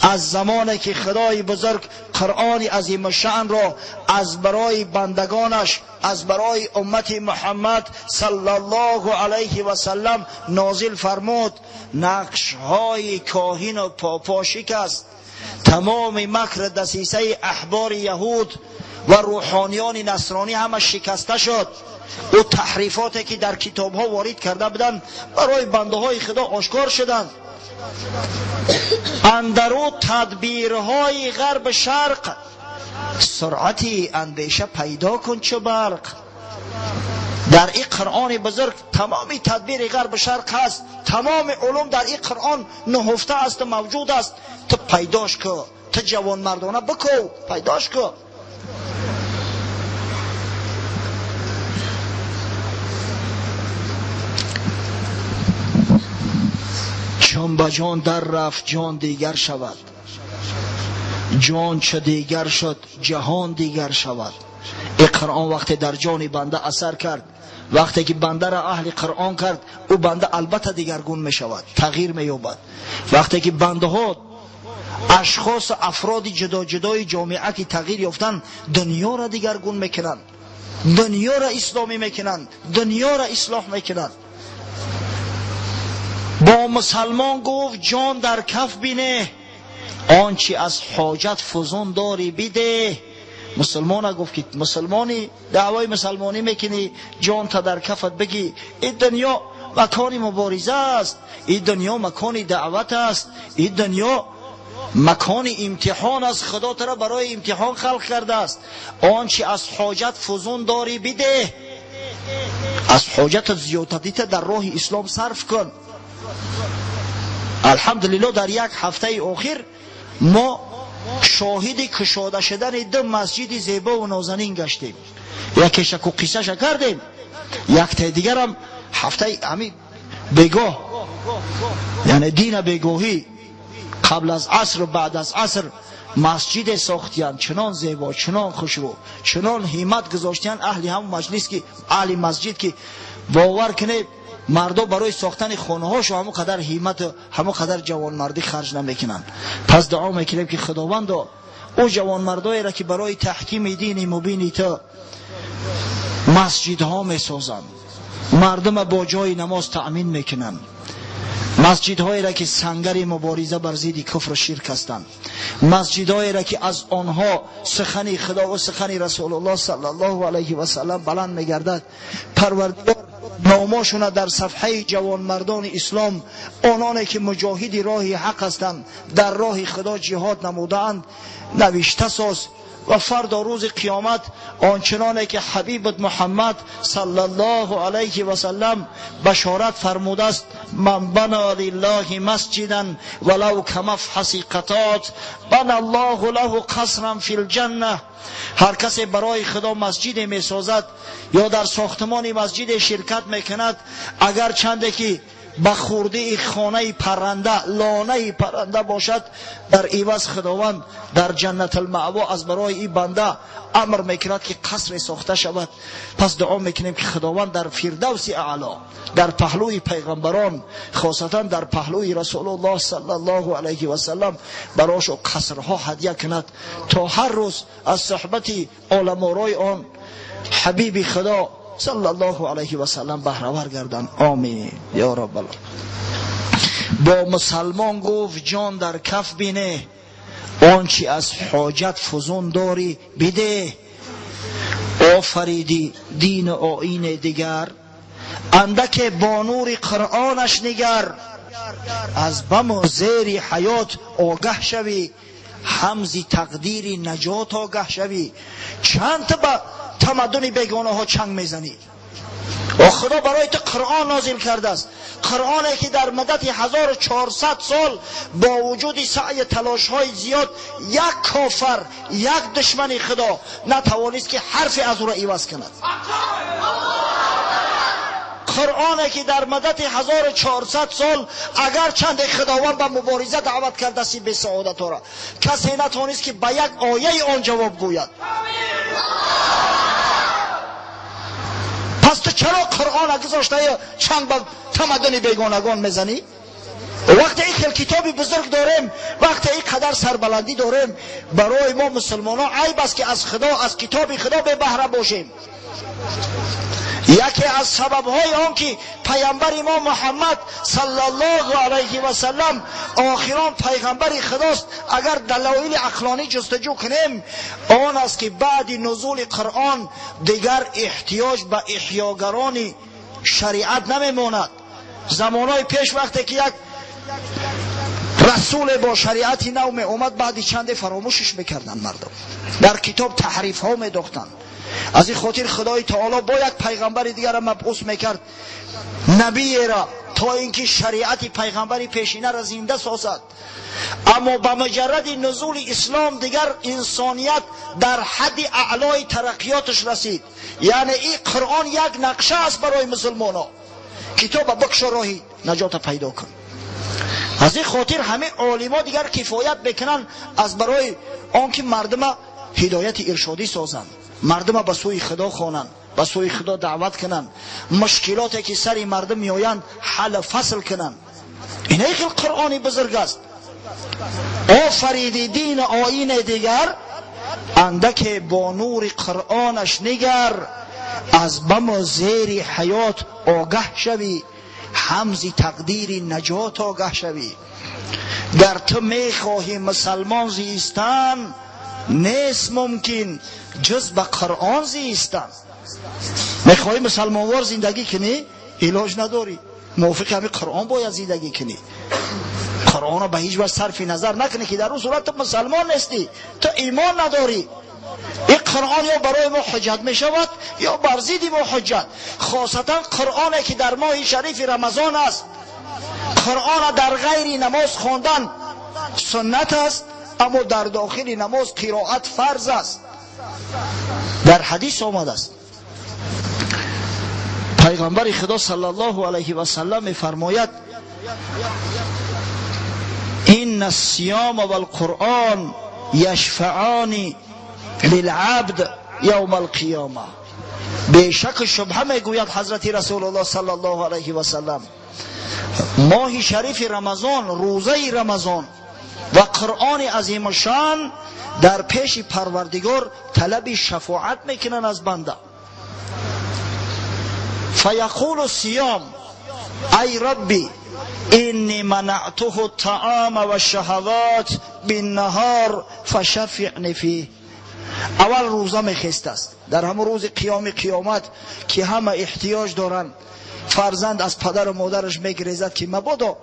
از زمانی که خدای بزرگ قرآن عظیم الشأن را از برای بندگانش، از برای امت محمد صلی الله علیه و سلم نازل فرمود، نقش های کاهن و پاپا شکست. تمام مکر دسیسه احبار یهود و روحانیان نصرانی همه شکسته شد. او تحریفاتی که در کتاب ها وارد کرده بودند برای بنده های خدا آشکار شدند. اندرو تدبیرهای غرب شرق، سرعت اندیشه پیدا کن چو برق. در این قرآن بزرگ تمام تدبیر غرب شرق هست، تمام علوم در این قرآن نهفته است و موجود است. تو پیداش کو، تو جوان مردانه بکو، پیداش کو. چون به جان در رفت جان دیگر شود، جان چه دیگر شد جهان دیگر شود. این قرآن وقتی در جان بنده اثر کرد، وقتی که بنده را اهل قرآن کرد، او بنده البته دیگرگون می شود، تغییر می یابد. وقتی که بنده ها اشخاص و افراد جدا جدای جامعه که تغییر یافتند، دنیا را دیگرگون میکنند، دنیا را اسلامی میکنند، دنیا را اصلاح میکنند. با مسلمان گفت جان در کف بینه، آنچه از حاجت فزون داری بده. مسلمان گفت که مسلمانی دعوای مسلمانی میکنی، جان تا در کفت بگی. این دنیا مکان مبارزه است، این دنیا مکان دعوت است، این دنیا مکان امتحان است. خدا تو را برای امتحان خلق کرده است. آنچه از حاجت فزون داری بده، از حاجت زیادتیت در راه اسلام صرف کن. الحمدلله در یک هفته اخیر ما شاهد کشاده شدن دو مسجد زیبا و نازنین گشتیم. یکیش کو قصه‌ش کردیم، یک تا دیگرم هفته همین بگاه، یعنی دین بگاهی قبل از عصر و بعد از عصر مسجد ساختیان، چنان زیبا، چنان خوشرو، چنان همت گذاشتیان اهل هم مجلس که اهل مسجد که باور کنه مردم برای ساختن خانه هاشو همون قدر همت و همون قدر جوانمردی خرج نمیکنن. پس دعا میکنیم که خداوند او جوانمردایی را که برای تحکیم دین مبین تو مسجدها میسازند، مردم با جای نماز تأمین میکنند، مسجدهایی را که سنگر مبارزه بر ضد کفر و شرک هستند، مسجدهایی را که از آنها سخن خدا و سخن رسول الله صلی الله علیه و سلم بلند میگردد، پروردگار ناماشون در صفحه جوانمردان اسلام، آنانی که مجاهد راه حق هستند، در راه خدا جهاد نمودند، نوشته ساز و فردا روز قیامت آنچنانه که حبیب محمد صلی الله علیه و سلم بشارت فرموده است، من بنا لله مسجدا ولو کمفحص قطات بنا الله له قصرا فی الجنه. هر کسی برای خدا مسجد می سازد یا در ساختمان مسجد شرکت میکند، اگر چنده که به خورده خانه پرنده، لانه پرنده باشد، در عوض خداوند در جنت المأوا از برای این بنده امر میکند که قصر ساخته شود. پس دعا میکنیم که خداوند در فردوس اعلی، در پهلوی پیغمبران، خاصتا در پهلوی رسول الله صلی الله علیه و سلم، براش قصرها هدیه کند تا هر روز از صحبت عالم آرای آن حبیب خدا صلی الله علیه و سلم بهره گردند. آمین یا رب العالمین. با مسلمان گفت جان در کف بینه، آنچه از حاجت فزون داری بده. آفریدی دین و آیین دیگر، اندک با نور قرآنش نگر. از بم و زیر حیات آگه شوی، همز تقدیر نجات آگه شوی. چند تا به تمدن بیگانه ها چنگ میزنی؟ و خدا برای تو قرآن نازل کرده است، قرآنی که در مدت 1400 سال با وجود سعی تلاش های زیاد یک کافر، یک دشمن خدا نتوانست که حرفی از او را عوض کند. قرآنی که در مدت 1400 سال اگر چند خداوند به مبارزه دعوت کرده است به سعادت را، کسی نتوانست که به یک آیه آن جواب گوید. پس تو چرا قرآن گذاشته چنگ به تمدن بیگانگان میزنی؟ Вақте ин хел китоби бузург дорем, вақте ин қадар сарбаландӣ дорем, барои мо мусулмонон айб аст, ки аз Худо, аз китоби Худо бебаҳра бошем. Яке аз сабабҳои он ки паёмбари мо Муҳаммад саллаллоҳу алайҳи васаллам охирон пайғамбари Худост, агар далоили ақлонӣ ҷустуҷӯ кунем, он аст ки баъди нузули Қуръон дигар эҳтиёҷ ба эҳёгарони шариат намемонад. Замонҳои пеш вақте ки як расуле бо шариати нав меомад, баъди чанде фаромӯшиш мекарданд мардум, дар китоб таҳрифҳо медохтанд. Аз ин хотир Худои таоло бо як пайғамбари дигарро мабъус мекард, набиеро, то ин ки шариати пайғамбари пешинаро зинда созад. Аммо ба муҷарради нузули ислом дигар инсоният дар ҳадди аълои тараққиёташ расид. Яъне ин Қуръон як нақша аст барои мусулмонон. Китоба бикшо, роҳи наҷота пайдо кун. Аз ин хотир ҳамин олимо дигар кифоят мекунанд аз барои он ки мардума ҳидояти иршодӣ созанд, мардума ба сӯи Худо хонанд, ба сӯи Худо даъват кунанд, мушкилоте ки сари мардум меоянд, ҳалл фасл кунанд. Инаи хел Қуръони бузург аст. Офариди дин оини дигар, андаке бо нури Қуръонаш нигар, аз баму зери ҳаёт огаҳ шавӣ, ҳамзи тақдири наҷот огаҳ шавӣ. Гар ту мехоҳӣ мусалмон зистан, нест мумкин ҷуз ба Қуръон зистан. Мехоҳӣ мусалмонвор зиндагӣ кунӣ, илоҷ надорӣ, мувофиқи ҳамин Қуръон бояд зиндагӣ кунӣ. Қуръонро ба ҳеҷ ваҷ сарфи назар накунӣ, ки дар он сурат ту мусалмон нестӣ, ту имон надорӣ. Ин Қуръон ё барои мо ҳуҷҷат мешавад, ё бар зидди мо ҳуҷҷат. Хосатан Қуръоне ки дар моҳи шарифи Рамазон аст. Қуръонро дар ғайри намоз хондан суннат аст, аммо дар дохили намоз қироат фарз аст. Дар ҳадис омадааст, пайғамбари Худо саллаллоҳу алайҳи васаллам мефармояд: инна ссиёма валқуръон яшфаъони лилабд явма алқиёма. Бешаку шубҳа, мегӯяд ҳазрати Расулуллоҳ саллаллоҳу алайҳи васаллам, моҳи шарифи Рамазон, рӯзаи Рамазон ва Қуръони азимушшон дар пеши Парвардигор талаби шафоат мекунанд аз банда. Фаяқулу сиём: ай Рабби, инни манатуҳу таама вашшаҳават биннаҳор, фашафиъни фих. Аввал рӯза мехестааст. Дар ҳамон рӯзи қиёми қиёмат, ки ҳама эҳтиёҷ доранд, фарзанд аз падару модараш мегирезад, ки мабодо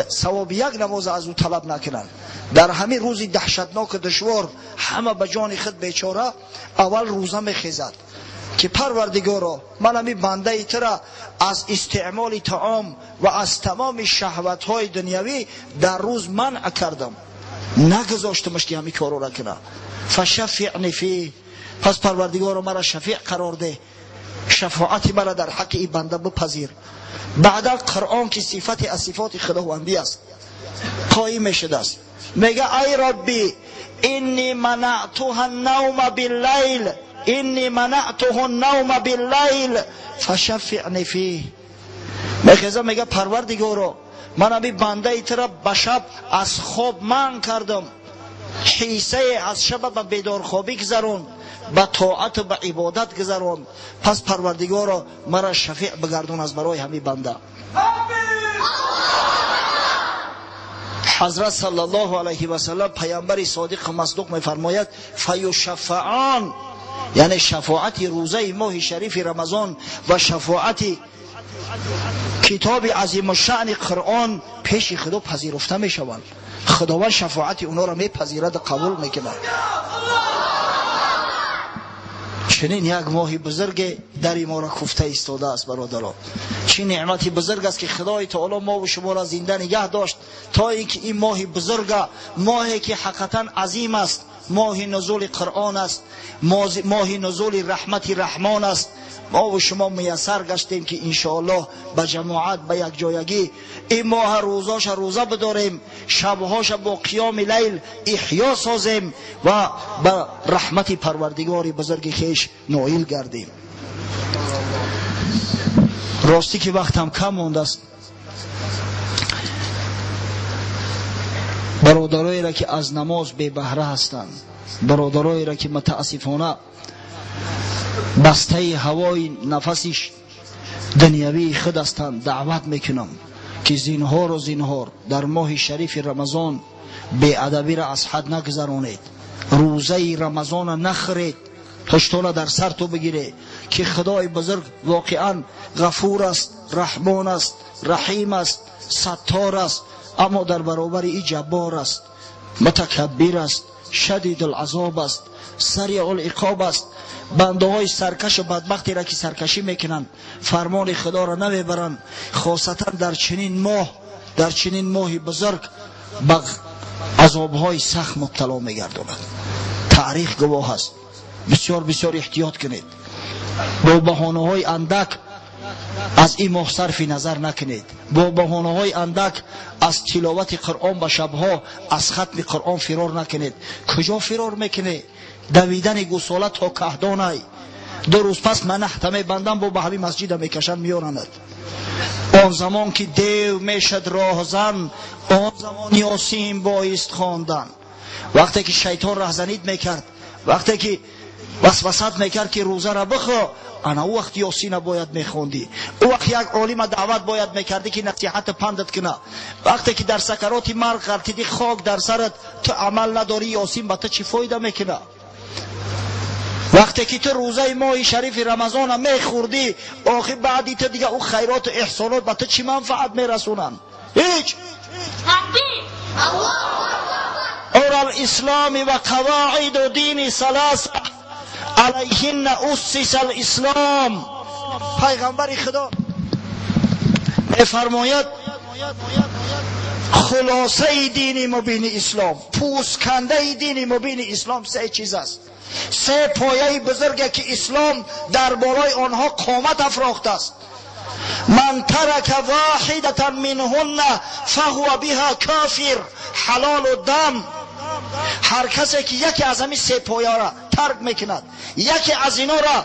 савоби як намоза аз ӯ талаб накунанд. Дар ҳамин рӯзи даҳшатноку душвор, ҳама ба ҷони худ бечора, аввал рӯза мехезад, ки Парвардигоро, ман ҳамин бандаи тура аз истеъмоли таом ва аз тамоми шаҳватҳои дунявӣ дар рӯз манъ кардам, нагузоштамаш ки ҳамин корро кунад. Фашафиъни фи. Пас, Парвардигоро, мара шафиъ қарор деҳ, шафоати мара дар ҳаққи ин банда бипазир. Баъдан Қуръон, ки сифате аз сифоти худовандӣ аст, қоим мешудааст, мега: ай Рабби, инни манатуҳа навма биллайл, инни манатуҳу навма биллайл, фашафиъни фих. Мехеза, мега: Парвардигоро, ман ҳамин бандаи тура ба шаб аз хоб манъ кардам, ҳиссае аз шаба ба бедорхобӣ гузаронд, ба тоату ба ибодат гузаронд. Пас, Парвардигоро, мара шафиъ бигардон аз барои ҳамин банда. Ҳазрат саллаллоҳу алайҳи васаллам, паямбари содиқу масдуқ, мефармояд: фаюшаффаъон, яъне шафоати рӯзаи моҳи шарифи Рамазон ва шафоати китоби азимушшаъни Қуръон пеши Худо пазируфта мешаванд. Худованд шафоати онҳоро мепазираду қабул мекунад. Чунин як моҳи бузурге дари моро куфта истодааст. Бародарон, чӣ неъмати бузург аст, ки Худои таоло мову шуморо зинда нигаҳ дошт, то ин ки ин моҳи бузурга, моҳе ки ҳақиқатан азим аст, моҳи нузули Қуръон аст, моҳи нузули раҳмати Раҳмон аст, мову шумо муяссар гаштем, ки иншоаллоҳ ба ҷамоат, ба якҷоягӣ ин моҳа рӯзоша рӯза бидорем, шабҳоша бо қиёми лайл иҳё созем ва ба раҳмати Парвардигори бузурги хеш ноил гардем. Ростӣ ки вақтам кам мондааст. Бародароеро ки аз намоз бебаҳра ҳастанд, бародароеро ки мутаассифона бастаи ҳавои нафаси дунявии худ ҳастанд, даъват мекунам ки зинҳору зинҳор дар моҳи шарифи Рамазон беадабиро аз ҳад нагузаронед, рӯзаи Рамазона нахӯред, ҳуштона дар сар ту бигире ки Худои бузург воқеан ғафур аст, раҳмон аст, раҳим аст, саттор аст, аммо дар баробари ин ҷаббор аст, мутакаббир аст, шадидулазоб аст, сариъулиқоб аст. Бандаҳои саркашу бадбахтеро ки саркашӣ мекунанд, фармони Худоро намебаранд, хосатан дар чунин моҳ, дар чунин моҳи бузург ба азобҳои сахт мубтало мегардонад. Таърих гувоҳ аст. Бисёр бисёр эҳтиёт кунед, бо баҳонаҳои андак аз ин моҳ сарфи назар накунед, бо баҳонаҳои андак аз тиловати Қуръон ба шабҳо, аз хатми Қуръон фирор накунед. Куҷо фирор мекунед? Давидани гусола то каҳдонай. 2 рӯз пас манахта мебандам, бо ба ҳамин масҷида мекашанд, меёранад. Он замон ки дев мешад роҳзан, он замон Ёсин боист хондан. Вақте ки шайтон раҳзанид мекард, вақте ки васвасат мекард ки рӯзаро бихо, ана ӯ вақт Ёсина бояд мехондӣ. Ӯ вақт як олима даъват бояд мекардӣ ки насиҳат пандат куна. Вақте ки дар сакароти марг ғалтидӣ, хок дар сарат, ту амал надорӣ, Ёсин ба ту чӣ фоида мекуна? Вақте ки ту рӯзаи моҳи шарифи Рамазона мехӯрдӣ, охир баъди ту дига ӯ хайроту эҳсонот ба ту чӣ манфаат мерасонанд? Ҳеҷ. Ора алисломи ва қавоиду дини саласа алайҳинна уссиса алислом. Пайғамбари Худо мефармояд: хулосаи дини мубини ислом, пӯсткандаи дини мубини ислом се чиз аст, се пояи бузурге ки ислом дар болои онҳо қомат афрохтааст. Ман тарака воҳидатан минҳунна фаҳува биҳа кофир. Ҳалолу дам. Ҳар касе ки яке аз ҳамин се пояро тарк мекунад, яке аз инора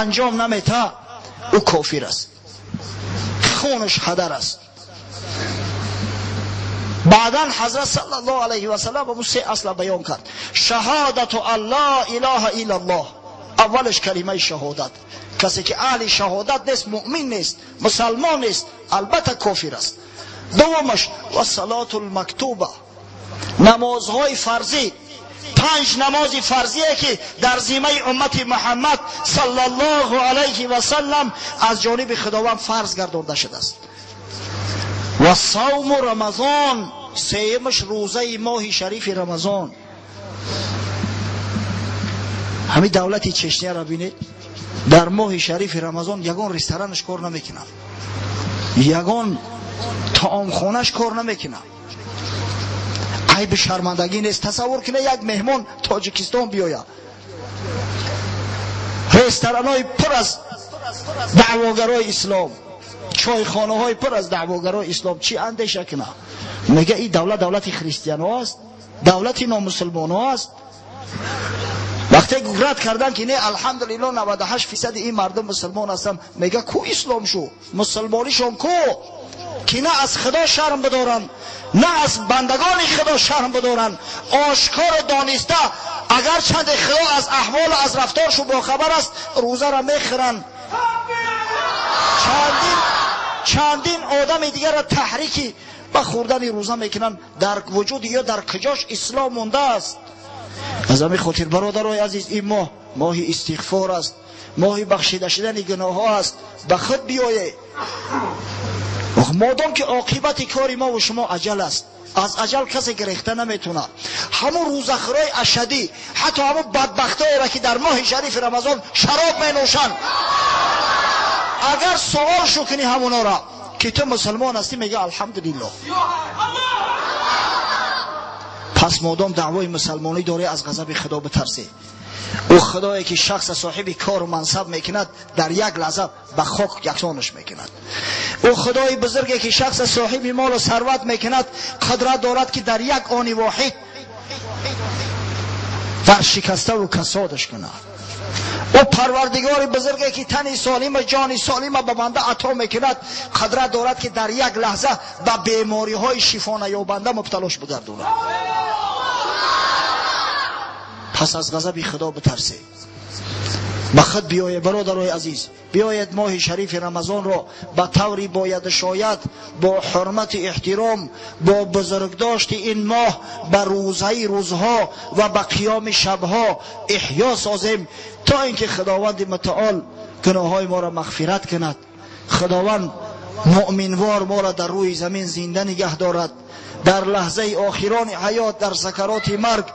анҷом намета, ӯ кофир аст, хунаш ҳадар аст. Баъдан ҳазрат саллаллоҳу алайҳи васаллам ҳамун се асла баён кард. Шаҳодату ан ла илаҳа иллаллоҳ, аввалаш калимаи шаҳодат. Касе ки аҳли шаҳодат нест, муъмин нест, мусалмон нест, албатта кофир аст. Дуввумаш ва салоту лмактуба, намозҳои фарзӣ, 5 намози фарзие ки дар зимаи уммати Муҳаммад саллаллоҳу алайҳи васаллам аз ҷониби Худованд фарз гардонда шудааст. Ва савму Рамазон, сеюмаш рӯзаи моҳи шарифи Рамазон. Ҳамин давлати Чечнияро бинед, дар моҳи шарифи Рамазон ягон ресторанаш кор намекунад, ягон таомхонаш кор намекунад. Айби шармандагӣ нест. Тасаввур кунед, як меҳмон Тоҷикистон биёяд, ресторанҳои пур аз даъвогарои ислом, чойхонаҳои пур аз даъвогарои ислом, чӣ андеша кунад? Мега ин давлат давлати христианҳо аст, давлати номусулмонҳо аст. Вақте рад кардан ки не, алҳамдулилло, 98% ин мардум мусулмон ҳастанд, мега ку ислом шу, мусулмонишон ку, ки на аз Худо шарм бидоранд, на аз бандагони Худо шарм бидоранд. Ошкору дониста, агарчанде Худо аз аҳволу аз рафторшу бохабар аст, рӯзаро мехӯранд. Чандин одами дигарро таҳрики ба хӯрдани рӯза мекунанд. Дар вуҷуди ё дар куҷош ислом мондааст? Аз ҳамин хотир, бародарои азиз, ин моҳ моҳи истиғфор аст, моҳи бахшида шудани гуноҳҳо аст. Ба худ биёед. Модом ки оқибати кори мо ва шумо аҷал аст, аз аҷал касе гирехта наметавонад. Ҳамун рӯзахӯрои ашадӣ, ҳатто ҳамун бадбахтоеро ки дар моҳи шарифи Рамазон шароб менӯшанд, агар суол шу кунӣ ҳамунора ки ту мусулмон ҳастӣ, мега алҳамдулиллоҳ. Пас модом даъвои мусалмонӣ дорӣ, аз ғазаби Худо битарсӣ. Ӯ Худое ки шахса соҳиби кору мансаб мекунад, дар як лаҳза ба хок яксонаш мекунад. Ӯ Худои бузурге ки шахса соҳиби молу сарват мекунад, қудрат дорад ки дар як они воҳид варшикаставу касодаш кунад. Ӯ Парвардигори бузурге ки тани солима, ҷони солима ба банда ато мекунад, қудрат дорад ки дар як лаҳза ба бемориҳои шифонаёбанда мубталош бигардонад. Пас аз ғазаби Худо битарсед, ба худ биёед, бародарои азиз. Биёед моҳи шарифи Рамазонро ба таври бояду шояд, бо ҳурмату эҳтиром, бо бузургдошти ин моҳ, ба рӯзаи рӯзҳо ва ба қиёми шабҳо эҳё созем, то инки Худованди мутаол гуноҳҳои моро мағфират кунад. Худованд муъминвор моро дар рӯи замин зинда нигаҳ дорад, дар лаҳзаи охирони ҳаёт, дар сакароти марг,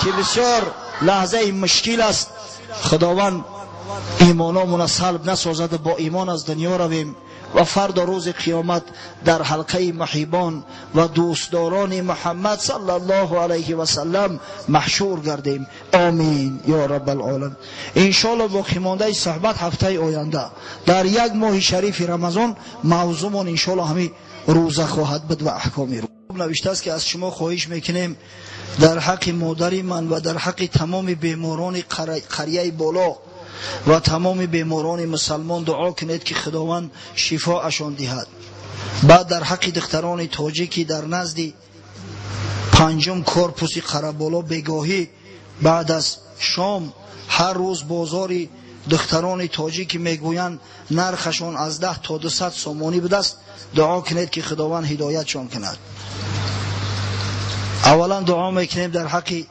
ки бисёр лаҳзаи мушкил аст, Худованд имономона салб насозад, бо имон аз дунё равем ва фардо рӯзи қиёмат дар ҳалқаи муҳибон ва дӯстдорони Муҳаммад саллаллоҳу алайҳи васаллам маҳшур гардем. Омин ё раббалъолам. Иншоалло боқимондаи суҳбат ҳафтаи оянда дар як моҳи шарифи Рамазон мавзӯмон иншоалло ҳамин рӯза хоҳад буд ва аҳкоми рӯза. Навиштааст ки аз шумо хоҳиш мекунем дар ҳаққи модари ман ва дар ҳаққи тамоми беморони қарияи боло ва тамоми беморони мусалмон дуо кунед, ки Худованд шифоашон диҳад. Баъд дар ҳаққи духтарони тоҷикӣ дар назди панҷум корпуси Қараболо бегоҳӣ баъд аз шом ҳар рӯз бозори духтарони тоҷикӣ мегӯянд, нархашон аз 10 то 200 сомонӣ будааст, дуо кунед, ки Худованд ҳидоятшон кунад. Аввалан дуо мекунем дар ҳаққи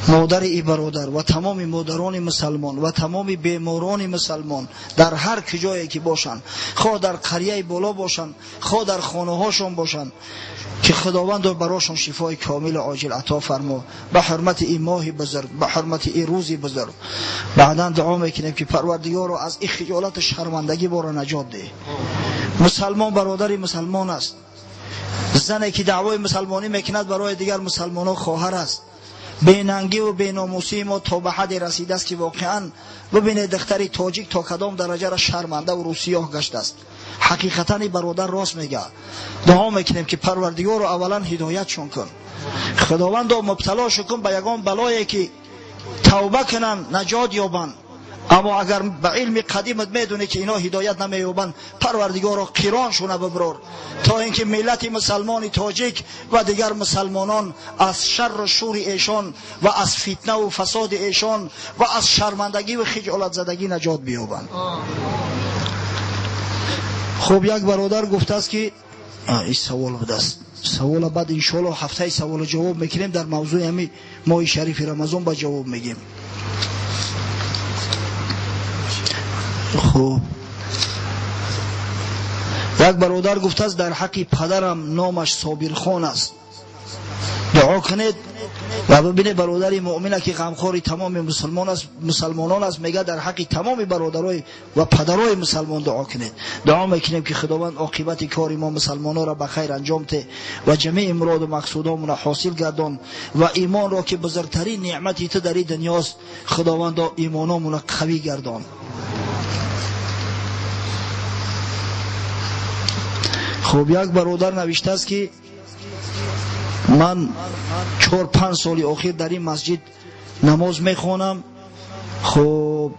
модари и бародар ва тамоми модарони мусалмон ва тамоми беморони мусалмон дар ҳар куҷое ки бошанд, хоҳ дар қарияи боло бошанд, хоҳ дар хонаҳошон бошанд, ки Худованд барошон шифои комилу оҷил ато фармо, ба ҳурмати ин моҳи бузург, ба ҳурмати ин рӯзи бузург. Баъдан дуо мекунем, ки Парвардигоро, аз ин хиҷолату шармандагӣ боро наҷот деҳ. Мусалмон бародари мусалмон аст. Зане ки даъвои мусалмонӣ мекунад, барои дигар мусалмонҳо хоҳар аст. Бенангиву беномусии мо то ба ҳадде расидааст, ки воқеан бибинед, духтари тоҷик то кадом дараҷара шармандаву рӯсиёҳ гаштааст. Ҳақиқатан и бародар рост мегӯяд. Дуо мекунем, ки Парвардигоро, аввалан ҳидоятшон кун. Худовандо, мубталошо кун ба ягон балое, ки тавба кунанд, наҷот ёбанд. Аммо агар ба илми қадимат медонӣ, ки ино ҳидоят намеёбанд, Парвардигоро, қироншуна биброр, то ин ки миллати мусалмони тоҷик ва дигар мусалмонон аз шарру шури эшон ва аз фитнаву фасоди эшон ва аз шармандагӣ ва хиҷолатзадагӣ наҷот биёбанд. Хуб, як бародар гуфтааст, ки ин савол будааст. Савола баъд иншоалло ҳафтаи саволу ҷавоб мекунем, дар мавзӯи ҳами моҳи шарифи Рамазон ба ҷавоб мегем. Хуб, як бародар гуфтааст, дар ҳаққи падарам, номаш Собирхон аст, дуо кунед. Ва бибинед, бародари муъмина, ки ғамхори тамоми мусулмон аст, мусалмонон аст, мегӯяд, дар ҳаққи тамоми бародарои ва падарои мусалмон дуо кунед. Дуо мекунем, ки Худованд оқибати кори мо мусалмононро ба хайр анҷом те ва ҷамеи муроду мақсудомонро ҳосил гардон ва имонро, ки бузургтарин неъмати ту дар ин дунёст, Худовандо, имономонро қавӣ гардон. Хуб, як бародар навиштааст, ки ман 4-5 соли охир дар ин масҷид намоз мехонам. Хуб,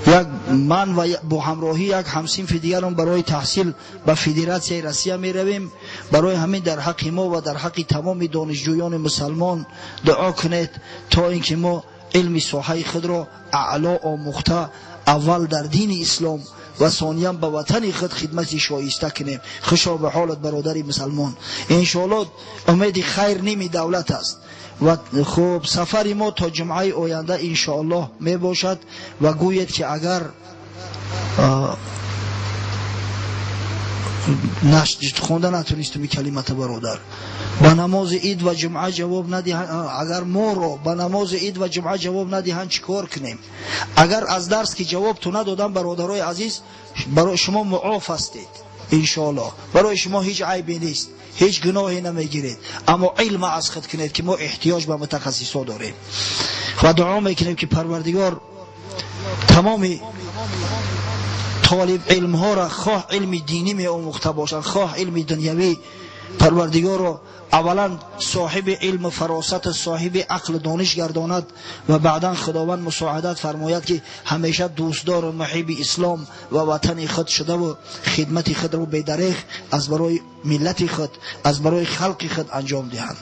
як ман ва бо ҳамроҳӣ як ҳамсинфи дигарон барои таҳсил ба Федератсияи Россия меравем. Барои ҳамин дар ҳаққи мо ва дар ҳаққи тамоми донишҷӯёни мусалмон дуо кунед, то ин ки мо илми соҳаи худро аъло омӯхта, аввал дар дини ислом ва сониян ба ватани худ хидмати шоиста кунем. Хушо ба ҳолат, бародари мусалмон. Иншоалло, умеди хайр ними давлат аст. Ва хуб, сафари мо то ҷумъаи оянда иншоаллоҳ мебошад. Ва гӯед, ки агар хонда натонистум калимата, бародар, ба намози ид ва ҷумъа ҷавоб надиҳанд, агар моро ба намози ид ва ҷумъа ҷавоб надиҳанд, чӣ кор кунем? Агар аз дарс ки ҷавобту надодам, бародарои азиз, барои шумо муоф ҳастед. Иншоаллоҳ, барои шумо ҳеҷ айбе нест, ҳеҷ гуноҳе намегиред, аммо илма аз худ кунед, ки мо эҳтиёҷ ба мутахассисо дорем. Ва дуо мекунем, ки Парвардигор тамоми толиб илмҳоро, хоҳ илми динӣ меомӯхта бошанд, хоҳ илми дунявӣ. Парвардигоро, аввалан соҳиби илму фаросат, соҳиби ақлу дониш гардонад ва баъдан Худованд мусоидат фармояд, ки ҳамеша дӯстдор ва муҳибби ислом ва ватани худ шуда ва хидмати худро бедареғ аз барои миллати худ, аз барои халқи худ анҷом диҳанд.